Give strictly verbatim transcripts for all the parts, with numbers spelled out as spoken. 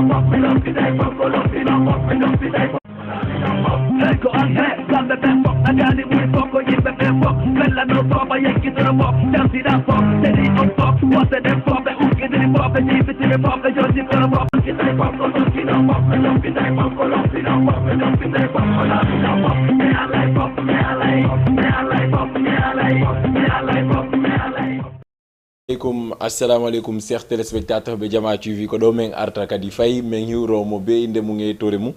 Hey, ko an he, kamɓe ɓen fof, a daali ɓuri fof, ko yimɓe ɓen fof, bella no foofa yeggitoro fof, tamsiɗa fof, sedi on fof, wonɓe ɗen fof, ɓe ukkitiri fof, ɓe jiibitiri fof, ɓe jojjitoro fof, ukkitay fof, ko lokkino fof, ɓe lokkitay fof, ko lokkino fof, ɓe lokkitay fof, ko lokkino fof, mi alay fof, mi alay fof, mi alay fof, mi alay fof, mi alay fof, mi alay fof. Aleykum, assalamu aleykum, chers téléspectateurs ɓe Jama T V, ko ɗo men arta kadi fay men hiwro mo be innde mum e yettore mum.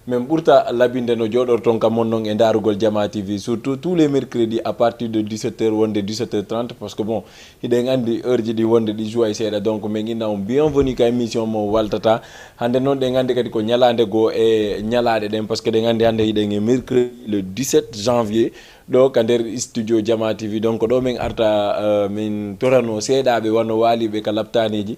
Men ɓurta labinde no jooɗorton ka mon non e ndaarugol Jama T V, surtout tous les mercredis à partir de dix-sept heures wonde dix-sept heures trente, parce que bon, hiɗen anndi heure ji ɗi wonde ɗi joue seeɗa, donc men inna on bienvenue ka émission mo waltata. Hannde noon ɗen anndi kadi ko ñalaande goo e ñalaaɗe ɗen, parce que ɗen anndi hannde hiɗen e mercredi le dix-sept janvier, ɗo ka nder studio Jama T V. Donc ɗo men arta, eh, min torano seeɗaaɓe wano waaliiɓe ka laptaaniiji.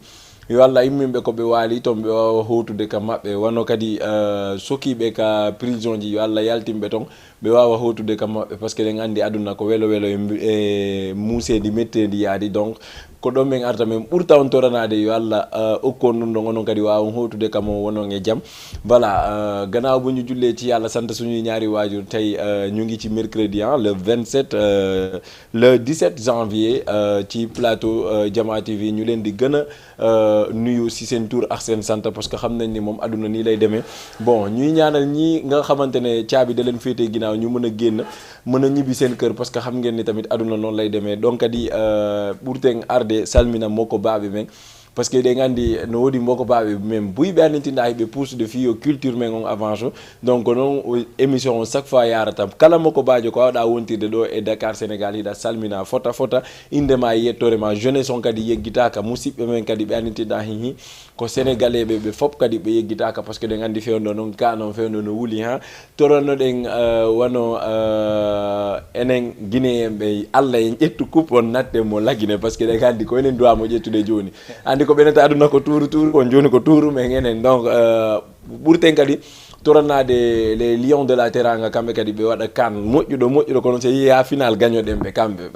Yo Allah imminɓe ko ɓe waali ton, ɓe waawa howtude ka maɓɓe. Wano kadi, eh, sokiiɓe ka prison ji, yo Allah yaltinɓe ton, ɓe waawa howtude ka maɓɓe. Parce que ɗen anndi aduna ko welo welo e mbi-, e muuseedi metteendi yaadi. Donc ko ɗon men arta, men ɓurta on toranaade, yo Allah, eh, okku on ɗum ɗon, onon kadi waawa on howtude ka mon, wonon e jam. Voilà, eh, gannaaw bu ñu jullee ci Yàlla, sant suñuy ñaari waajur, tey, eh, ñu ngi ci mercredi, ah, le vingt-sept, eh, le dix-sept janvier, eh, ci plateau, eh, Jama T V, ñu leen di gën a, eh, nuyu si seen tur ak seen sant, parce que xam nañ ni moom aduna nii lay demee. Bon, ñuy ñaanal ñi nga xamante ne caabi da leen féetee ginnaaw, ñu mën a génn, mën a ñibbi seen kër, parce que xam ngeen ni tamit aduna noonu lay demee. Donc kadi, eh, ɓurten arde salmina mokko baaɓe men, parce que ɗen anndi no woodi mokko baaɓe men buy ɓe annitinɗa hiɓe puusde fii yo culture men on avance. Donc noon o émission on chaque fois yarata kala mokko baajo ko awɗa wontirde ɗo e Dakar Sénégal, hiɗa salmina fota fota, innde ma e yettoore ma, jeunesse on kadi yeggitaaka, musiɓɓe men kadi ɓe annitinɗa hihi ko sénégalais ɓe, ɓe fof kadi ɓe yeggitaaka, parce que ɗen anndi fewndo noon ka noon fewndo no wuli ha. Torano ɗen, eh, wano, eh, enen Guinéen ɓe, Allah en ƴettu coupe on natte mo Lagine, parce que ɗen anndi ko enen duwa mo ƴettude jooni. Anndi ko ɓenata aduna ko tuuru tuuru, on jooni ko tuuru men enen. Donc, eh, ɓurten kadi toranaade les lions de la teranga, kamɓe kadi ɓe waɗa kan moƴƴuɗo, moƴƴuɗo, kono so yehi ha final gañoɗen ɓe kamɓe.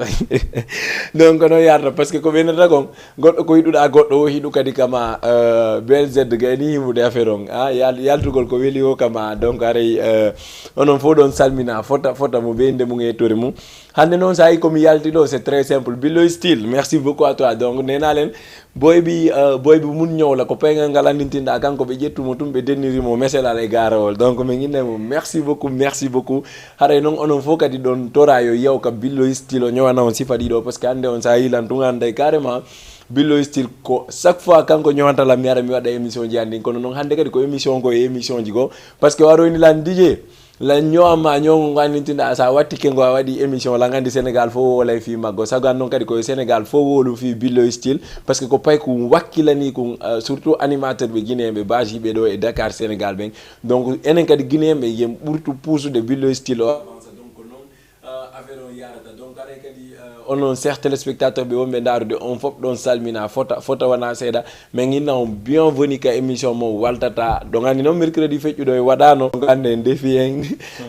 Donc, ko noon yarata, parce que ko ɓenata kon, goɗɗo ko yiɗuɗa, goɗɗo o hiɗu kadi kama, eh, B L Z gayni himude affaire on. Ah, yal-, yaltugol ko weli o kama. Donc, aray, eh, onon fof ɗon salmina, fota, fota mo be innde mum e yettore mum. Hannde noon, so a yii ko mi yalti ɗo, c'est très simple. Billoy Style, merci beaucoup à toi. Donc, nee naa leen, boy bi, eh, boy bi mun ñëw la, ko peŋal ngal anndintinɗa, kanko ɓe ƴettu mo tun, ɓe denniri mo meselal e gaarawol. Donc, min inne mo, merci beaucoup, merci beaucoup. Haray noon, onon fof kadi ɗon tora yo yew ka Billoy Style, o ñëwana on sifa ɗiɗo, parce que hannde on, so a yii lan tun, annday carrément, Billoy Style ko chaque fois kanko ñëwanta lan, mi ara mi waɗa émission ji an ɗin. Kono noon, hannde kadi ko émission ko e émission ji goo, parce que waroyni lan D J. Lan ñowa ma ñowngo ngo anndintinɗa, so a wattike ngo a waɗi émission, lan anndi Sénégal fof woolay fii maggo. Sago an noon kadi ko yo Sénégal fof woolu fii Billoy Style, parce que ko paykun wakkilanii kun, eh, surtout animateur ɓe Guinéen ɓe basiiɓe ɗo e Dakar Sénégal ɓen. Donc enen kadi Guinéen ɓe yen ɓurtu puusude Billoy Style o avansa. Donc ko noon, eh, affaire on yarata. Donc aray kadi, eh, onon chers téléspectateurs ɓe wonɓe ndaarude on fof ɗon salmina fota, fota wona seeɗa. Min inna on bienvenue ka émission mo waltata. Donc anndi noon mercredi feƴƴuɗo e waɗano. Donc hannde en defi en,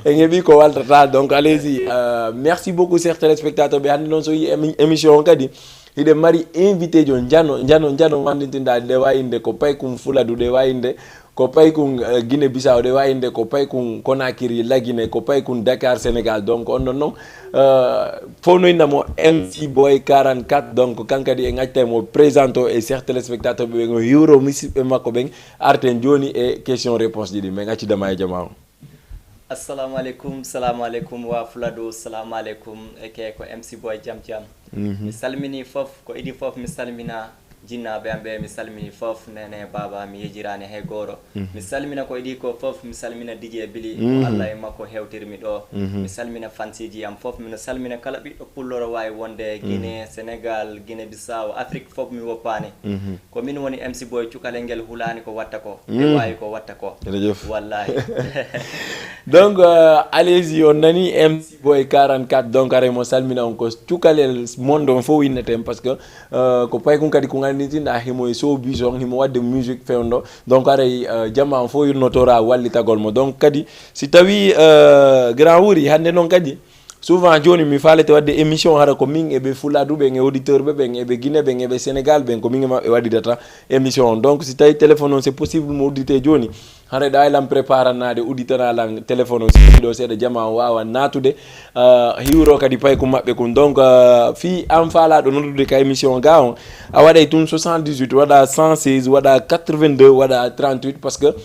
en heɓi ko waltata. Donc allez-y. Euh, merci beaucoup chers téléspectateurs ɓe. Hannde noon so yi émi-, émission on kadi hiɗen mari invité jo njano, njano, njano wandintinɗa ɗe wawi inde ko paykun Fuladu, ɗe wawi inde ko paykun, euh, Guinée Bissau, ɗe wawi inde ko paykun Conakry, Lagine, ko paykun Dakar, Sénégal. Donc on ɗon noon, euh, fof no inna mo M C Boy quarante-quatre. Donc kan kadi en accitay mo présente o e chers téléspectateurs ɓe, ɓen o hiwro musiɓɓe makko ɓen. Arten jooni e question réponse ji ɗin, men accidama e jama o. Assalamu aleykum, salamu aleykum wa Fuladu, salamu aleykum, e ke ko M C Boy Jam Jam. Mi salmini fof, ko idii fof mi salmina jinnaaɓe am ɓe, mi salmini fof, nene, baaba, mi yejiraani hay gooto. Mi salmina ko idii ko fof, mi salmina D J Bili, ko Allah e makko hewtirmi ɗo. Mi salmina fansiiji am fof, mino salmina kala ɓiɗɗo pulloro waawi wonde Guinée, Sénégal, Guinée Bissau, Afrique fof mi woppaani. Ko min woni M C Boy, cukalel ngel hulaani ko watta ko, e waawi ko watta ko. Jërëjëf. Wallahi. Donc, euh, allez-y, on nani M C Boy quarante-quatre, donc aray mo salmina on ko cukalel monde on fof inneten, parce que, euh, ko paykun kadi ko ngannditinɗa himo e showbiz on, himo waɗde musique fewndo. Donc aray, euh, jama on fof yurnotora wallitagol mo. Donc kadi si tawi, euh, grand wuri hannde noon kadi, Souvent jooni mi faalete waɗde émission, hara ko min e ɓe Fuladu ɓen, e auditeur ɓe ɓen, e ɓe Guinée ɓen, e ɓe Sénégal ɓen, ko min e maɓɓe waɗidata émission on. Donc si tawi téléphone on c'est possible mo uddite jooni, hara ɗa lan préparanaade udditana lan téléphone on, si ɗo seeɗa jama on waawa naatude, euh, hiwro kadi pay ko maɓɓe kun. Donc euh, fii an faalaɗo noddude ka émission ga on, a waɗay tun soixante-dix-huit, waɗa cent seize, waɗa quatre-vingt-deux, waɗa trente-huit, parce que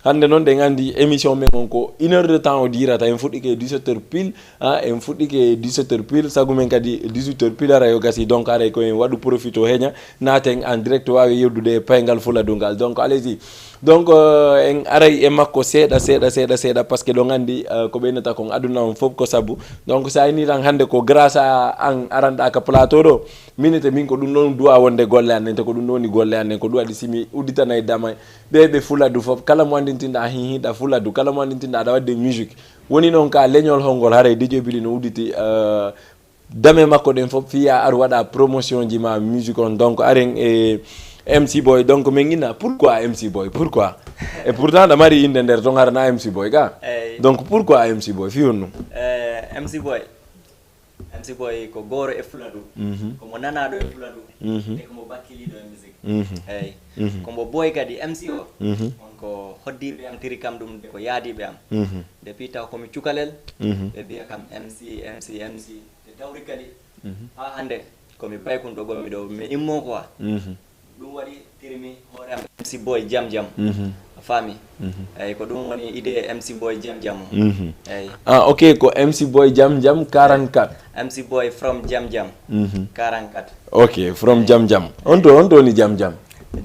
hannde noon, ɗen anndi émission men on ko une heure de temps o diirata. En fuɗɗike e dix-sept heures pile, ah, en fuɗɗike e dix-sept heures pile, sago men kadi dix-huit heures pile ara yo gasi. Donc, aray ko en waɗu profit o heña, naaten en direct, waawi yewdude e payngal Fuladu ngal. Donc, allez-y. Donc, euh, en aray e makko seeɗa, seeɗa, seeɗa, seeɗa, parce que ɗon anndi, euh, ko ɓeynata kon aduna on fof ko sabu. Donc, sa ini tan hannde ko grâce à an aranɗa ka plateau ɗo, minute min ko ɗum ɗon duwa wonde golle an nden, te ko ɗum ɗon woni golle an nden, ko ɗum waɗi si mi udditanay dama ɓe ɓe Fuladu fof, kala mo anndintinɗa a hihiɗa Fuladu, kala mo anndintinɗa aɗa waɗde musique. Woni noon ka leñol hongol, haray D J Billy no udditi, euh, dame makko ɗen fof, fiya ar waɗa promotion ji ma musique on. Donc, aren e M C Boy, donc, min ina, pourquoi M C Boy? Pourquoi? Et pourtant, ɗa mari innde nder ton, hara na M C Boy ka. Eyi. Donc, pourquoi M C Boy? Fii honɗum? Eh, M C Boy. M C Boy ko gooro e Fuladu. Mhm. Ko mo nanaaɗo e Fuladu. Mhm. E ko mo bakkiliiɗo e musique. Mhm. Eyi. Mhm. Ko mo boy kadi M C o. Mhm. On ko hoddiiɓe am tiri kam ɗum de ko yaadiiɓe am. Mhm. Depuis taw ko mi cukalel, mhm, ɓe mbiya kam M C, M C, M C. Ɓe tawri kadi, mhm, haa hannde ko mi baykun ɗo gonmi ɗo, mi immo quoi. Mhm. Ɗum waɗi tirmi hoore am M C Boy Jam Jam. Mhm. A faami? Mhm. Eyi, ko ɗum woni idée M C Boy Jam Jam o. Mhm. Eyi. Ah, ok, ko M C Boy Jam Jam quarante-quatre. M C Boy from Jam Jam. Mhm. Quarante-quatre. Ok, from, eyi, Jam Jam. On to, on to woni Jam Jam?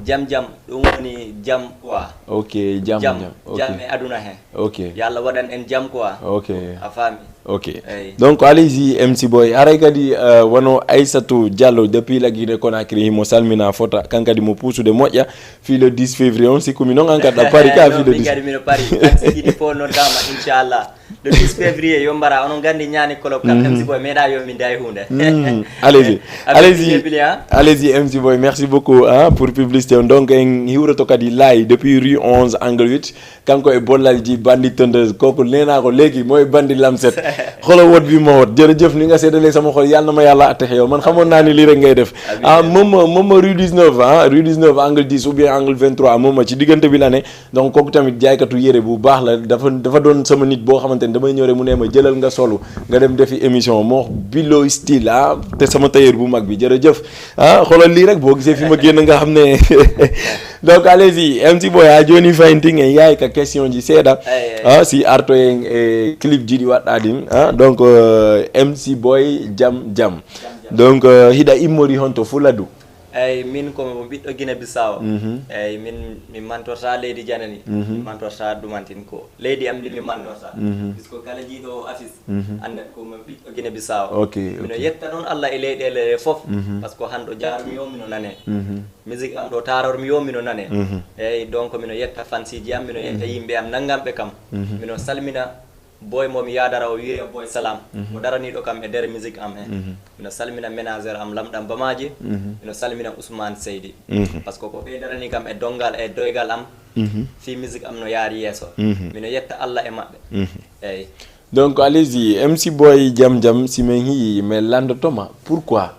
Jam Jam, ɗum woni jam quoi. Ok, Jam Jam, Jam. Ok. Jam e aduna he. Ok. Yo Allah waɗan en jam quoi. Ok. A faami? Ok. Eyi. Donc, allez-y, M C Boy. Haray kadi, euh, wano Aissatou Diallo depuis la Guinée Conakry, himo salmina fota, kan kadi mo puusude moƴƴa, fii le dix février on, sikku mi non an kadi ɗa Paris ka fii le dix. Min kadi mino Paris. Kan si yiɗi fof noddaama, inchallah. Le dix février, yo mbara, onon nganndi ñaani kolob kan, mhm, M C Boy, meeɗa yo min day huunde. Mm. Allez-y. Avec Allez-y. Guinée Bili, hein? Allez-y, M C Boy. Merci beaucoup, hein, pour publicité on. Donc, en hiwroto kadi laay depuis rue onze, angle huit. Kanko e bollal ji Bandi Tondeuse, koko nena ko leki mo e Bandi Lamset. Holo wot bi mo wot. Jërëjëf, ni nga seedalee sama xol, yàlla na ma yàlla atte yow. Man xamoon naa ni lii rek ngay def. Amiin. Ah, moom, moom rue dix-neuf, ah, rue dix-neuf, angle dix ou bien angle vingt-trois, moom ci diggante bi la ne. Donc kooku tamit jaaykatu yére bu baax la, dafa, dafa doon sama nit boo xamante ne damay ñëw rek mu ne ma jëlal nga solu, nga dem defi émission moo Bilo Style, ah, te sama tailleur bu mag bi, jërëjëf. Ah, xoolal lii rek, boo gisee fi ma génn nga xam ne. Donc, allez-y, M C Boy, a jooni fayin tingen yaay ka question ji seeɗa. Eyi, eyi. Ah, si arto en e clip ji ɗi waɗɗa ɗin. Ah, donc, euh, M C Boy Jam Jam. Jam Jam. Donc, euh, hiɗa immori honto Fuladu? Eyi, min ko mo ɓiɗɗo Guinée Bissau. Mhm. Eyi, min, min mantorta leydi janani. Mhm. Min mantorta ɗumantin ko leydi am ndi min mantorta. Mhm. Puisque kala jiiɗo o affiche, mhm, annda ko mo ɓiɗɗo Guinée Bissau. Ok, mino ok. Yetta noon Allah e leyɗeele ɗe fof. Mhm. Parce que hannde o jaarumi o mino nane. Mhm. Musique am ɗo taarormi yo mino nane. Mhm. Eyi, donc mino yetta fansiji am, mino yetta, mhm, yimɓe am nannganɓe kam. Mhm. Mino salmina boy mo mi yaadara o wi'e Boy Salam. Mhm. Mo daraniiɗo kam e nder musique am he. Mhm. Mino salmina ménageur am Lamɗam Bamaji. Mhm. Mino salmina Ousmane Seydi. Mhm. Parce que ko ɓe darani kam e donngal e doygal am. Mhm. Fii musique am no yaari yeeso. Mhm. Mino yetta Allah e maɓɓe. Mhm. Eyi. Donc, allez-y, M C Boy Jam Jam, si men hi'i, men lanndotoma, pourquoi?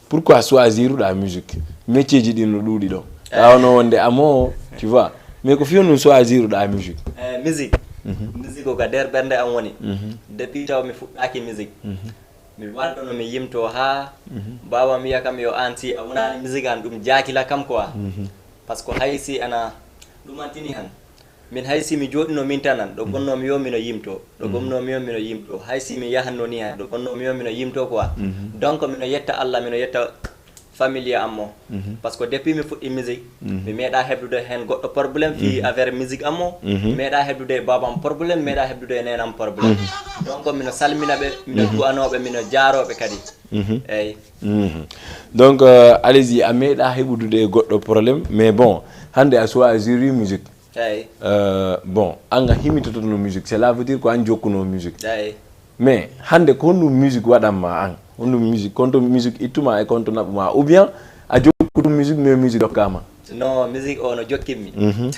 Pourquoi choisiruɗa musique? Métier ji ɗin no ɗuuɗi ɗo. Eh. Tawno wonde amo, tu vois. Mais ko fii honɗum choisiruɗa musique? Eh, musique. Mhm. Musique ko ka nder ɓernde am woni. Mhm. Depuis taw mi fuɗɗaaki musique. Mhm. Mi wanɗono mi yimto haa, mhm, baaba am wiya kam yo aan si a wonaani musique an ɗum jaakila kam quoi. Mhm. Parce que hay si ana ɗumantini han. Min hay si mi jooɗino min tanan, ɗo, mhm, gonnoomi yo mino yimto, ɗo, mhm, gonnoomi yo mino yimto. Hay si mi yahanno ni han, ɗo gonnoomi yo mino yimto quoi. Mhm. Donc mino yetta Allah, mino yetta familia am o. Mhm. Parce que depuis mi fuɗɗi musique, mhm, mi meeɗa heɓdude heen goɗɗo problème fii, mhm, affaire musique am o. Mhm. Mi meeɗa heɓdude e baaba am problème, mi meeɗa heɓdude e neenam problème. Mhm. Donc mino salmina ɓe, mino, mhm, du'anooɓe, mino jaarooɓe kadi. Mhm. Eyi. Mhm. Donc, euh, allez-y, a meeɗa heɓudude e goɗɗo problème, mais bon, hannde a choisiri musique. Eyi. Euh, bon, an a himitotono musique, cela veut dire ko an jokkuno musique. Eyi. Mais hannde ko honɗum musique waɗan ma an? Honɗum musique, konto musique ittuma e konto naɓuma? Ou bien a jokkutu musique, mais musique dokkama? No, musique o no jokkimmi. Mhm.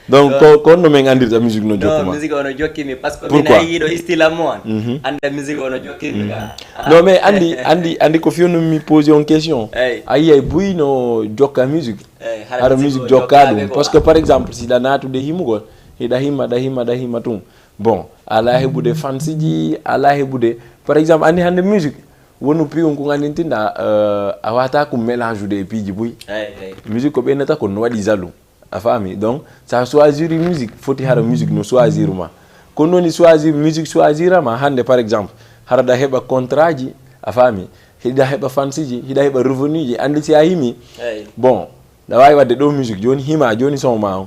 Donc, ko, ko honno men anndirta musique no No, jokkuma? Musique o no jokkimmi, parce que min Pourquoi? Hay yiiɗo style am on. Mhm. Annda musique o no jokkimmi ka. Non, mais anndi, anndi, anndi ko fii no mi pose on question. Eyi. A yi'ay buy no jokka musique. Eyi, Hara musique o jokka jokkaɓe ɗum. Ko Parce que, par exemple, si ɗa naatude himugol, hiɗa hima, ɗa hima, ɗa hima tun. Bon, a alaa heɓude fansiji, a alaa heɓude, par exemple, anndi hannde musique, wonu pi'un kun anndintinɗa, euh, a wata kun mélange ude e piiji buy. Eyi, eyi. Musique ko ɓeynata ko no waɗi jaloux. A faami? Donc, sa choisir musique, foti hara musique no choisir ma. Ko non woni choisir musique, choisir ma hannde, par exemple, hara ɗa heɓa contrat ji, a faami? Hiɗa heɓa fansiji, hiɗa heɓa revenu ji. Anndi si a himi, Eyi. Bon, ɗa waawi waɗde ɗo musique, jooni hima, jooni son ma on.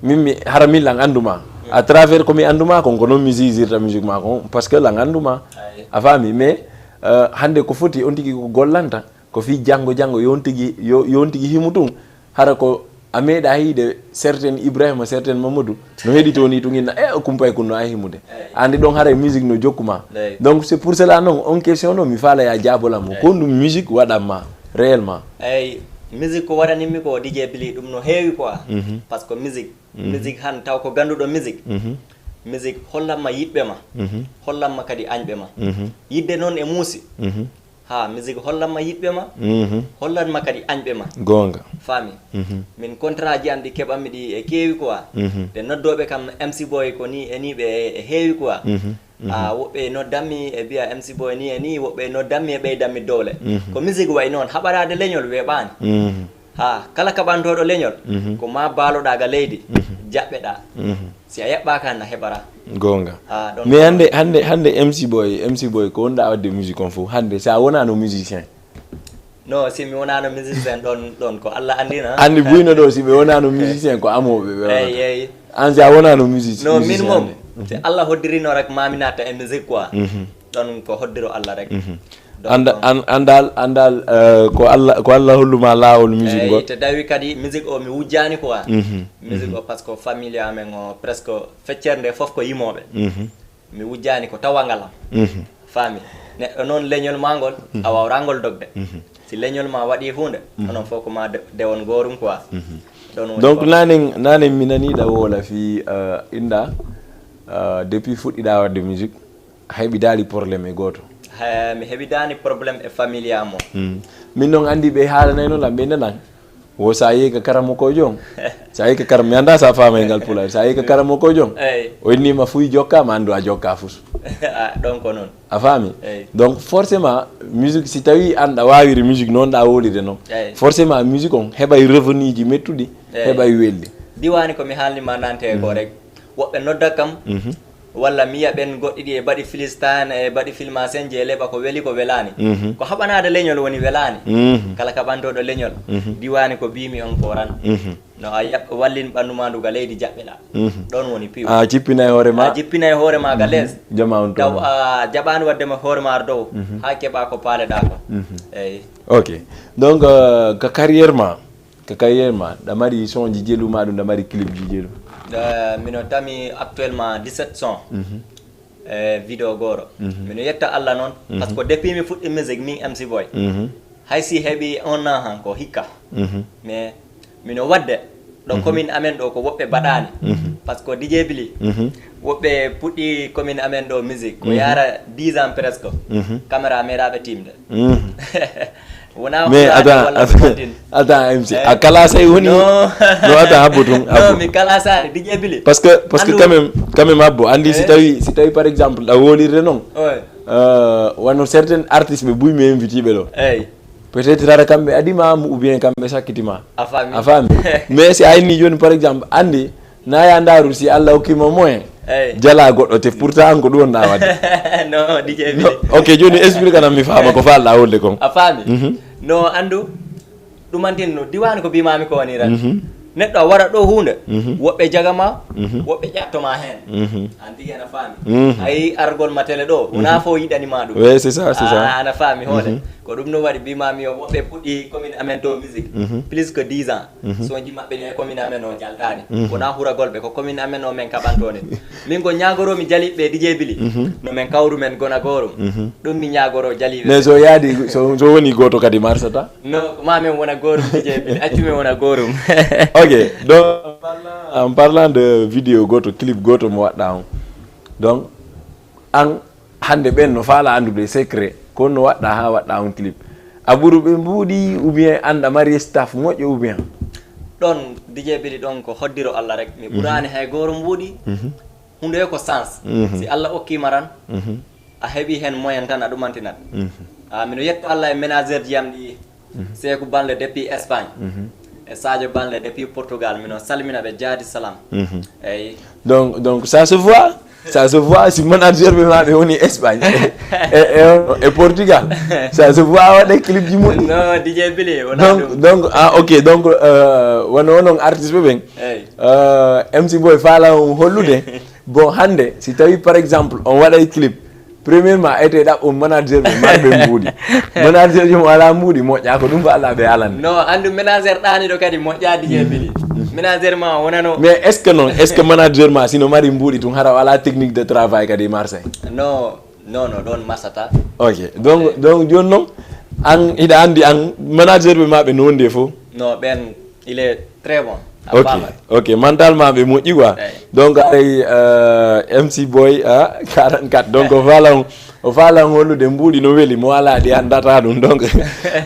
Min mi, hara min lan anndu ma. À travers ko mi anndu ma kon, ko non mi jugirta musique ma kon, parce que lan anndu ma. Eyi. A faami? Mais, euh, hannde ko foti on tigi ko gollanta, ko fii janngo, janngo, yo on tigi, yo, yo on tigi himu tun. Hara ko a meeɗa yiide certain Ibrahima, certain Mamadou, no heɗito ni tun inna, e o kumpay kun no a himude. Anndi ɗon haray musique no jokkuma. Eyi. Donc, c'est pour cela non, on question non, mi faala ya jaabola mo. Ko ɗum musique waɗan ma, réellement. Eyi, musique ko waɗanimmi ko D J Billy, ɗum no heewi quoi. Mhm. Parce que musique, musique han taw ko ganduɗo musique. Mhm. Musique hollan ma yiɗɓe ma. Mhm. Hollan ma kadi añɓe ma. Mhm. Yidde noon e muusi. Mhm. Ha, musique hollan ma yiɗɓe ma. Mhm. Hollan ma kadi añɓe ma. Goonga. Faami. Mhm. Min contrat ji am ɗi keɓanmi ɗi e keewi quoi. Mhm. Ɓe noddooɓe kam M C Boy ko ni e ni ɓe e heewi quoi. Mhm. Ah, woɓɓe noddanmi e mbiya M C Boy ni e ni, woɓɓe noddanmi e ɓeydanmi doole. Mhm. Ko musique wayi noon, haɓaraade leñol weeɓaani. Mhm. Ha, kala kaɓantooɗo leñol, Mhm. ko ma baaloɗaa ga leydi, Mhm. jaɓɓeɗaa. Mhm. Si a yaɓɓaaka han a heɓaraa. Goonga. Ah, ɗon Mais ko hannde, hannde, hannde M C Boy, M C Boy, ko wonɗa waɗde musique on fof. Hannde, sa wonaano musicien. No, si mi wonaano musicien ɗon, ɗon ko Allah anndina. Anndi buyno ɗo, si ɓe wonaano musicien, ko amooɓe ɓe Eyi, wonata. eyi. An si a wonaano music-, No, min musicien moom, hannde. si Allah hoddirino rek, ma mi natta e musique quoi. Mhm. Ɗon ko hoddiro Allah rek. Mhm. Donc, Annda-, an-, anndal, anndal, euh, ko Allah, ko Allah holluma laawol musique eyi, ngol. Te tawi kadi musique o mi wujjaani quoi. Mhm. Musique o, parce que famille amen o presque feccere nde fof ko yimooɓe. Mhm. Mi wujjaani ko tawangal am. Mhm. Faami. Neɗɗo noon leñol ma ngol, a waawraa ngol dogde. Mhm. Si leñol ma waɗi huunde, onon fof ko ma de-, dewon goorum quoi. Mhm. Ɗon woni Donc, ko- nanen, nanen mi nani ɗa woola fii, euh, inda, euh, depuis fuɗɗiɗa waɗde musique, a heɓidaali problème e gooto? He, mi heɓidaani problème e famille am o. Hmm. Min non anndi ɓe haalanayno lan, ɓe ndenan. Wo sa yehi ka karamoko jon. Sa yehi ka karam-, mi annda sa faamay ngal pulaar. Sa yehi ka karamoko jon. Eyi. O inni ma fuy jokka, ma anndu a jokka fus. Ah, ɗon ko noon. A faami? Eyi. Donc, forcément, musique, si tawi an ɗa waawiri musique noon, ɗa wowlirde noon. Eyi. Forcément, musique on heɓay revenu ji mettuɗi, Eyi. heɓay welli. Diwaani ko mi haalni ma nante ko rek. Woɓɓe nodda kam, Mhm. walla mi yiya ɓen goɗɗi ɗi e mbaɗi Filistin, e mbaɗi filmasen je leɓa ko weli ko welaani. Mhm. Ko haɓanaade leñol woni welaani. Mhm. Kala kaɓantooɗo leñol, Mhm. diwaani ko biimi on ko ran. Mhm. No a yaɓ-, wallin ɓanndu ma ndu ga leydi jaɓɓeɗa. Mhm. Ɗon woni piw. A jippinay hoore ma? A jippinay hoore ma ga les. Jama on Taw toon. A jaɓaani waɗde ma hoore ma ar dow. Mhm. Haa keɓa ko paaleɗa ko. Mhm. Eyi. Ok. Donc, euh, ka carrière ma, ka carrière ma, ɗa mari son ji jelu ma ɗum, ɗa mari clip ji jelu? Eh, mino tami actuellement dix-sept son. Mhm. E vidéo gooro. Mhm. Mino yetta Allah noon, Mhm. parce que depuis mi fuɗɗi musique min M C Boy. Mhm. Hay si heɓi un an han ko hikka. Mhm. Mais mino waɗde ɗo commune amen ɗo ko woɓɓe mbaɗaani. Mhm. Parce que D J Billy, Mhm. woɓɓe puɗɗi commune amen ɗo musique, ko Mhm. yaara dix ans presque. Mhm. Caméra meeɗaaɓe tiimde. Mhm. Wona Mais wona attends, walla attends, ko waɗin. Attends, M C. Eh. A classé woni? Non. Non, attends, habbo tun, Non, habbo. Mi classani, D J Billy. Parce que, parce que Andu. Quand même, quand même, habbo. Andi si Eh. tawi, si tawi, par exemple, a wolirde non. Ouais. Euh, wano certains artistes ɓe buy mi invité ɓe ɗo. Eyi. Peut-être hara kamɓe adima ou bien kamɓe sakkitima. A faami. A faami. Mais si a inni joni, par exemple, andi, na ya ndaru si Allah hokkima moyen. Eyi. Jala goɗɗo te pourtant an ko ɗum wonɗa wadde. Non, D J No, Billy. ok, joni explique nan mi faama ko falɗa wolde kon. A faami. Mhm. No andu, ɗumantin no, diwaani ko bimami ko woni ran. Mhm. Neɗɗo a waɗa ɗoo huunde, mhm, woɓɓe jaga ma, mhm, woɓɓe ƴatto ma heen. Mhm. An tigi ana faami. Mhm. Ay argol ma tele ɗoo, wonaa, mhm, fof yiɗani ma ɗum. Oui, c'est ça, c'est ça. Ah, ana faami hoore. Mhm. Ko ɗum no waɗi mbiimaa mi o woɓɓe puɗɗi commune amen to musique. Mhm. Plus que dix ans. Mhm. Sonji maɓɓe ɗi e commune amen o jaltaani. Mhm. Wonaa huragol ɓe, ko commune amen o men kaɓantoo ni. Min ko ñaagoroo mi jaliiɓe D J Bili. Mhm. No men kawru men gona goorum. Mhm. Ɗum mi ñaagoroo jaliiɓe. Mais so yaadi, so, so woni gooto kadi marsata? No, ko ma men wona goorum, D J Bili. Accu men wona goorum. Ok, donc, en parlant, en parlant de vidéo gooto, clip gooto mo waɗɗaa on. Donc, an, hannde ɓen no faala anndude secret, ko no waɗɗaa haa waɗɗaa on clip. A ɓuru ɓe mbuuɗi, ou bien an ɗa mari staff moƴƴo, ou bien? Ɗon, D J Bili, ɗon ko hoddiro Allah rek. Mi, mhm, ɓuraani hay gooto mbuuɗi. Mhm. Huunde ko sens. Mhm. Si Allah okkii ma tan, mhm, a heɓii heen moyen tan, a ɗumantinat. Mhm. Ah, mino yetta Allah e manager ji am ɗi. Mhm. Seeku Banle depuis Espagne. Mhm. E Sadio Banle depuis Portugal. Mino salmina ɓe jaadi salam. Mhm. Eyi. Donc, donc, ça se voit. Ça se voit si manager ɓe maa ɓe woni Espagne. E, e, e Portugal. Ça se voit a waɗa clip ji muɗɗi. Non, D J Bili, wonaa ɗum. Donc, donc, ah, ok. Donc, euh, wano onon artiste ɓe ɓen. Eyi. Euh, M C Boy faala on hollude. Bon, hannde, si tawi, par exemple, on waɗay clip, premièrement, ete ɗaɓɓon manager ɓe marɓe mbuuɗi. Manager ji mo alaa mbuuɗi, moƴƴaa ko ɗum ko Allah ɓe alande. No, anndu manager ɗaaniɗo kadi moƴƴaa D J Bili. Mhm. Manager ma o wonano. Mais est-ce que non, est-ce que manager ma, si no mari mbuuɗi tun, hara o alaa technique de travail kadi e Marseille? No, non, non, ɗon masata. Ok, donc, donc, jooni non, an, hiɗa anndi an, manager ɓe ma ɓe no wondi e fof? No, ɓen, il est très bon. A, ok, faamaɗo. Ok, mentalement ɓe moƴƴi quoi. Eyi. Donc, aray, euh, M C Boy, ah, quarante-quatre. Donc, o faala on, o faala on hollude mbuuɗi no weli, mo alaa ɗi anndata ɗum. Donc,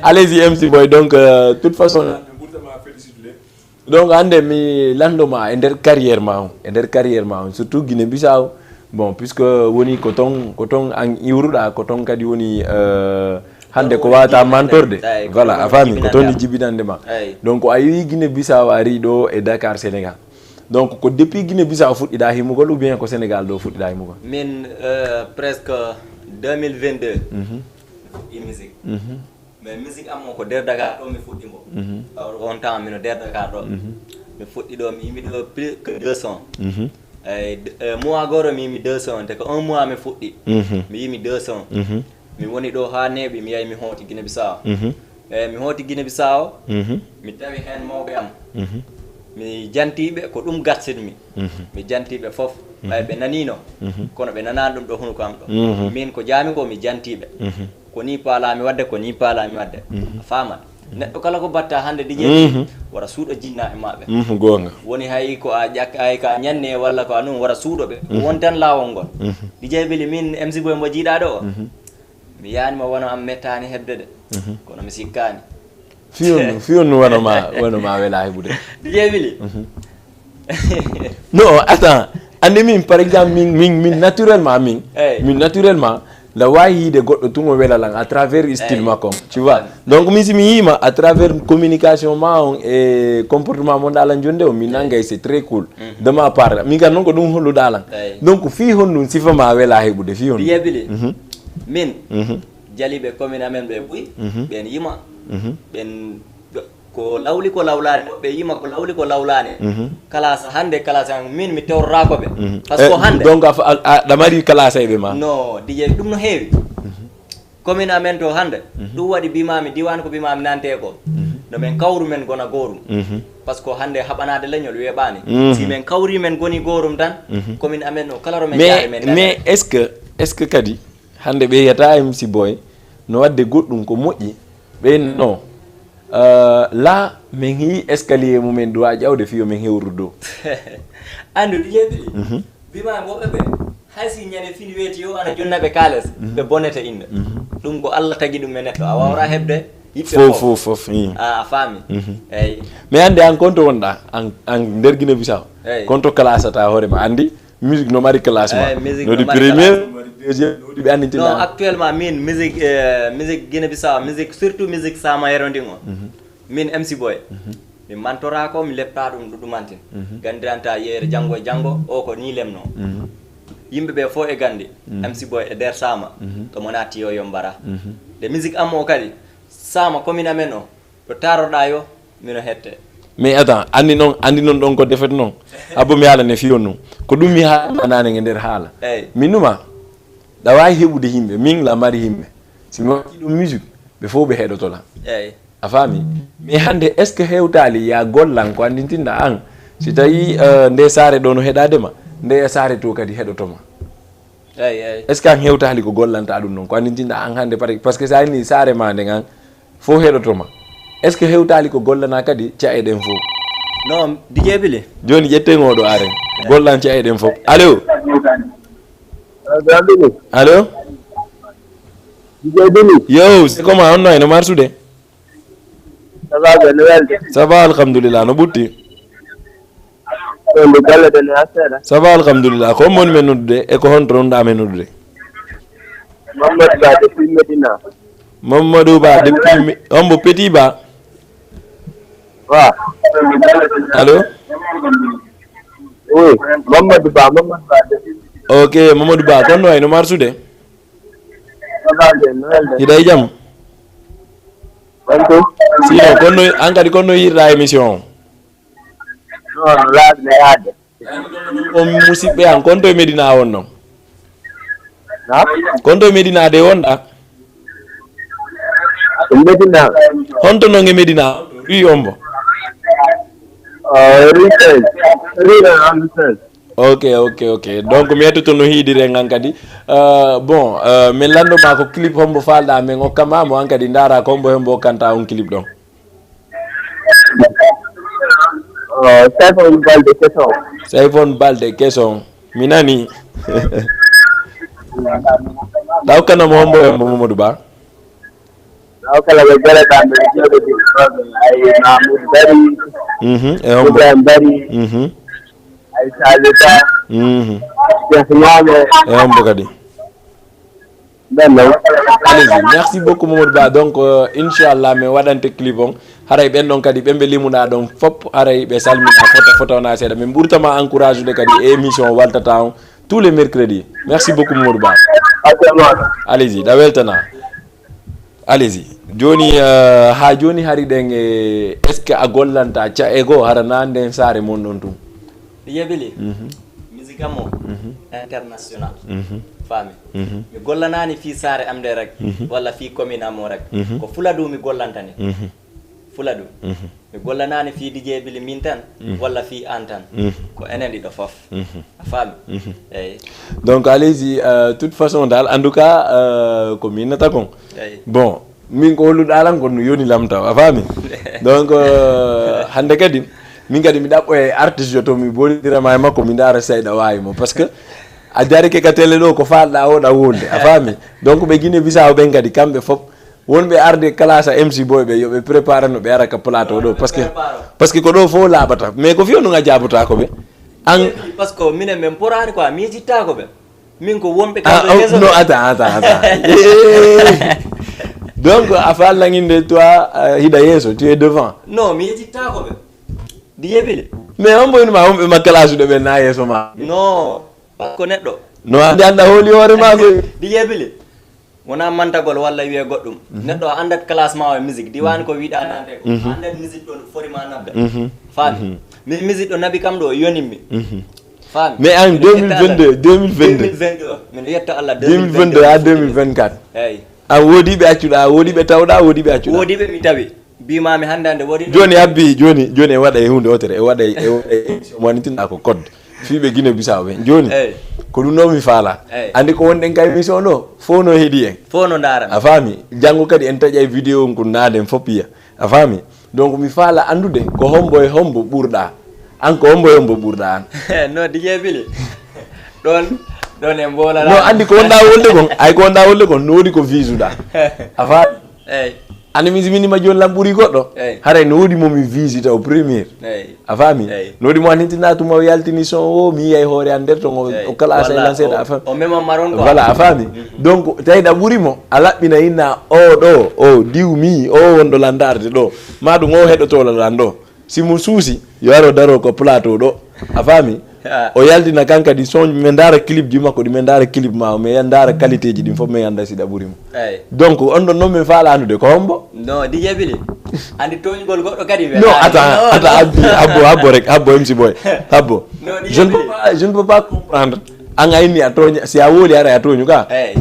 allez-y, M C Boy. Donc, euh, toute façon, donc, hannde mi lanndo ma e nder carrière ma on, e nder carrière ma on, surtout Guinée Bissau. Bon, puisque woni ko ton, ko ton an iwruɗaa, ko ton kadi woni, euh, hannde ko wawata mantorde. Eyi, ko voilà, a faami, ko ton jibinande ma. Eyi. Donc, a iwi Guinée Bissau, a ari ɗo e Dakar, Sénégal. Donc, ko depuis Guinée Bissau fuɗɗiɗaa himugol, ou bien ko Sénégal ɗo fuɗɗiɗaa himugol? Min, euh, presque deux mille vingt-deux, mhm, mi fuɗɗii musique. Mhm. Mais musique am on ko nder Dakar ɗo mi fuɗɗi mbo. Mhm. Alors, on temps mino nder Dakar ɗo. Mhm. Mi fuɗɗi ɗo, mi yimi ɗo plus que deux cents. Mhm. Eyi, d-, euh, mois gooto mi yimi deux cents, te ko un mois mi fuɗɗi. Mhm. Mi yimi deux cents. Mhm. Mi woni ɗo haa neeɓi, mi yahi mi hooti Guinée Bissau. Mhm. Eyi, mi hooti Guinée Bissau, mhm, mi tawi heen mawɓe am. Mhm. Mi jantii ɓe, ko ɗum garsini mi. Mhm. Mi jantii ɓe fof, mhm, ɓay ɓe naniino, mhm, kono ɓe nanaani ɗum ɗo hunuko am ɗo. Mhm. Min ko jaami ko, mi jantii ɓe. Mhm. Ko nii paalaami waɗde, ko nii paalaami waɗde. Mhm. A faamat? Neɗɗo kala ko batta hannde D J, mhm, wara suuɗo jinna e maɓɓe. Mhm, goonga. Woni hay ko a ƴak-, hay ko a ñanne walla ko a nun, wara suuɗo ɓe. Mhm. Won tan laawol ngol. Mhm. D J Bili, min M C Boy mo jiiɗaa ɗo o. Mhm. Mi yaani mo wano am mettaani heɓde de. Mhm. Kono mi sikkaani. Fii on, fii on wano ma, wano ma welaa heɓude. D J Bili. Mhm. Non, attends. Anndi min, par exemple, min, min, min naturellement, min, eyi, min naturellement, la waawi yiide goɗɗo tun o wela lan à travers style, eyi, makko on, tu vois. Eyi. Donc, min si mi yii ma à travers communication ma on e comportement mo ɗaa lan jonde on, min, eyi, nangay c'est très cool. Mhm. De ma part, min kan non ko ɗum holluɗaa lan. Eyi. Donc, fii honɗum sifa ma welaa heɓude, fii honɗum? D J Bili. Mhm. Min, mhm, jaliiɓe commune amen ɓe buy, mhm, ɓen yima, mhm, ɓen ko lawli ko lawlaani, woɓɓe yima ko lawli ko lawlaani. Mhm. Kala sa hannde, kala sa min mi tewtoraako ɓe. Mhm. Parce que, eh, hannde. Donc, a fa-, a, a ɗamari kala sa e ɓe ma? No, D J, ɗum no heewi. Mhm. Commune amen to hannde, mhm, ɗum waɗi mbiimaami diiwaan ko mbiimaami nante ko. Mhm. No men kawru men gona goorum. Mhm. Parce que hannde haɓanaade leñol weeɓaani. Mhm. Si men kawri men goni goorum tan, mhm, commune amen o kala ro men jaari men nana. Mais, mais est-ce que, est-ce que kadi hannde ɓe yiyata M C Boy no waɗde goɗɗum ko moƴƴi, ɓe no, euh, la men hii escalier mumen duwa ƴawde fiyo men hewrude dow. Anndu D J Bili, mhm, mbiimaami woɓɓe ɓe, hay si ñande fini weeti yo ana jonna ɓe kaales, mhm, ɓe bonete innde. Mhm. Ɗum ko Allah tagi ɗum e neɗɗo, a waawraa heɓde yiɓɓe fof, fof, fof, fof, ii. A, a faami? Mhm. Eyi. Mais hannde an kon to wonɗaa, an, an nder Guinée Bissau, eyi, kon to classata hoore ma, anndi? Musique no mari classement. Eh, musique no mari classement. No waɗi premier, no waɗi deuxième, no waɗi ɓe anndintinaa. Non, actuellement, min, musique, eh, musique Guinée Bissau, musique, surtout musique Samayero ndin o. Mhm. Min M C Boy. Mhm. Mi mantoraa ko, mi leptaa ɗum ɗuɗumantin. Mhm. Ganndiranta yeere janngo e janngo, o ko nii lemnoo. Mhm. Yimɓe ɓe fof e ganndi, mhm, M C Boy e nder Saama, mhm, to mo naatti yo, yo mbara. Mhm. De musique am o kadi, Saama commune amen o, to taaroɗaa yo, mino hette. Mais attends, anndi non, anndi non ɗon ko defet non. Abbo mi haala ne fiyon non. Ko ɗum mi haala naane e nder haala. Eyi. Min numa, ɗa waawi heɓude yimɓe, min la mari yimɓe. Si mi waɗi ɗum musique, ɓe fof ɓe heɗoto la. Eyi. A faami? Mais hannde, est-ce que hewtaali ya gollan ko anndintinɗa an? Si tawi, eh, nde saare ɗo no heɗaade ma, nde saare to kadi heɗoto ma. Eyi, eyi. Est-ce que an hewtaali ko gollanta ɗum non? Ko anndintinɗa an hannde, par, parce que sa inni saare ma nden an, fof heɗoto ma. Est-ce que hewtaali ko gollanaa kadi ca'e ɗen fof? Non, D J Bili. Jooni ƴetten oo ɗo aren. Gollan ca'e ɗen fof. Allo? Allo? D J Bili. Yo, c'est comment? On no ay no marsude? Ça va, ben, no welde? Ça va, alhamdulillah. No ɓutti? Ɗon de golle ɗen yaa seeɗa. Ça va, alhamdulillah. Ko hombo woni men noddude? E ko honto wonɗaa men noddude? Mamadou Ba depuis Medina. Mamadou Ba depuis Mi-, hombo Petit Ba? Wa. Allo? Oui, Mamadou Ba, Mamadou Ba depuis Medina. Ok, Mamadou Ba, kono no ay no marsude? Ça va, ben, no welde? Hiɗa e jam? Wontu? Sinon, kono no, an kadi kono no yiɗirɗaa émission o? Non, no laaɓi no yaade. On musiɓɓe an, kon to e Medina wonno? Na? Kon to e Medina de wonɗa? E Medina. Honto non e Medina? Ri ombo. Uh, Ri Sens. Ri Sens. Ok, ok, ok. Donc, mi yettoto no hiidire ngan kadi. Euh, bon, euh, min lanndo ma ko clip hombo faalɗa men okka ma mo an kadi ndaara ko hombo hembo okkanta on clip ɗon. Oh, Sayfon Balde Keson. Sayfon Balde Keson. Mi nani. Ɗaw kana mo hombo hembo Mamadou Ba? Ɗaw kala ɓe gere ɗan ɓe jooɗo ɗi ɗo ay Mamoudou Bari. Mhm, e hombo? Ibrahim Bari. Mhm. Ay Salita. Mhm. Cheikh Niame. E hombo kadi? Ɓen non. Allez-y. Merci beaucoup, Mamadou Ba. Donc, euh, inchallah, mi waɗante clip on. Haray ɓen ɗon kadi, ɓen ɓe limuɗaa ɗon fop, haray ɓe salminaa fota, fota wonaa seeɗa. Min ɓurtama encourage ude kadi e émission o waltata on tous les mercredis. Merci beaucoup, Mamadou Ba. Allez-y, ɗa weltana. Allez-y. Jooni, euh, haa jooni hari ɗen e, est-ce que a gollanta ca'e goo hara na nden saare mon ɗon tun? Yebili. Mhm. Musique am o, mhm, international. Mhm. Faami. Mhm. Mi gollanaani fii saare am nde rek, mhm, walla fii commune am o rek. Mhm. Ko Fuladu mi gollantani. Mhm. Fuladu. Mhm. Mi gollanaani fii D J Bili min tan, mhm, walla fii an tan. Mhm. Ko enen ɗiɗo fof. Mhm. A faami? Mhm. Eyi. Donc, allez-y, euh, toute façon, daal, en tout cas, euh, ko mi innata kon. Eyi. Bon, min ko holluɗaa lan kon no yoni lam taw, a faami? Donc, euh, hannde kadi, min kadi mi ɗaɓɓo e artiste yo to mi bonndira ma e makko, mi ndaara si ɗa waawi mo. Parce que a jarike ka télé ɗo, ko faalɗaa o ɗa wonde, a faami? Donc, ɓe Guinée Bissau ɓen kadi, kamɓe fof, wonɓe arde classe M C boy ɓe, yo ɓe prépare no ɓe ara ka plateau ɗo, parce que, parce que ko ɗo fof laaɓata, mais ko fiyo non a jaabotaako ɓe. An, parce que minen min poraani quoi, mi yejjittaako ɓe. Min ko wonɓe ah, kamɓe oh, yeeso non, ɓe. Attends, attends, attends. Eh, donc, a faal nanginde toi, euh, hiɗa yeeso, tu es devant. Non, mi yejjittaako ɓe. Di yebile. Mais on boy ma, on ɓe ma classe ɗo ɓe na yeeso ma. Non, parce que neɗɗo. No andi anda hooli hoore ma koy. Di yebile. Wonaa mantagol walla wi'e goɗɗum. Mhm. Neɗɗo a anndat classement o e musique, diwaan ko wiɗaa nande ko. Mhm. A anndat musique ɗo no fori ma nabda. Mhm. Faami? Mhm. Mi musique ɗo nabi kam ɗo, yonimmi. Mhm. Faami? Mais en deux mille vingt-deux, deux mille vingt-deux. Deux mille vingt-deux, miɗo yetta Allah, deux mille vingt-deux à deux mille vingt-quatre. Eyi. A woodi ɓe accuɗaa, a woodi ɓe tawɗaa, a woodi ɓe accuɗaa. Woodi ɓe mi tawi. Mbiimaami hannde hannde woodi ɗum. Jooni abbi, jooni, jooni e waɗa e huunde wootere, e waɗa e, e waɗa e émission mo annitinɗaa ko code. Fii ɓe Guinée Bissau ɓe. Jooni, eyi, ko ɗum ɗoo mi faala. Eyi. Anndi ko wonɗen ka émission ɗoo, fof no heɗi en. Fof no ndaara. A faami? Janngo kadi en taƴay vidéo on ko naaden fof piya. A faami? Donc mi faala anndude ko hombo e hombo ɓurɗaa. An ko hombo e hombo ɓurɗaa an? No D J Bili. Ɗon, ɗon en mboolana. No anndi ko wonɗaa wolde kon, ay ko wonɗaa wolde kon, no woodi ko visuɗaa. A faami? Eyi. Anndi mi si mi nima jooni lan ɓuri goɗɗo. Eyi. Haray no woodi mo mi visita au premier. Eyi. A faami? Eyi. No woodi mo annitinaa tuma o yaltini son o, mi yiyay hoore an nder ton o, eyi, o kala a walla saylan seeɗa, o, a faami? O mema maron quoi. Voilà, a faami? Mhm. Donc, tawi ɗa ɓuri mo, a laɓɓina inna o ɗo, o diwmi, o wonɗo lan ndaarde ɗo. Ma ɗum o heɗotoola lan ɗo. Si mo suusi, yo aro daro ko plateau ɗo. A faami? Ah. O yaltina kan kadi son, men ndaara clip ji makko ɗi, men ndaara clip ma o, men yan ndaara qualité ji ɗin fof, men annda si ɗa ɓuri mo. Eyi. Donc, on ɗon noon men faala anndude ko hombo? No, D J Bili. Anndi tooñugol goɗɗo kadi. No, attends, attends, habbo, habbo, habbo rek, habbo M C Boy. Habbo. No, D J Bili. Je ne peux pas, je ne peux pas comprendre. An a inni a tooña, si a wowli ara a tooñu ka? Eyi.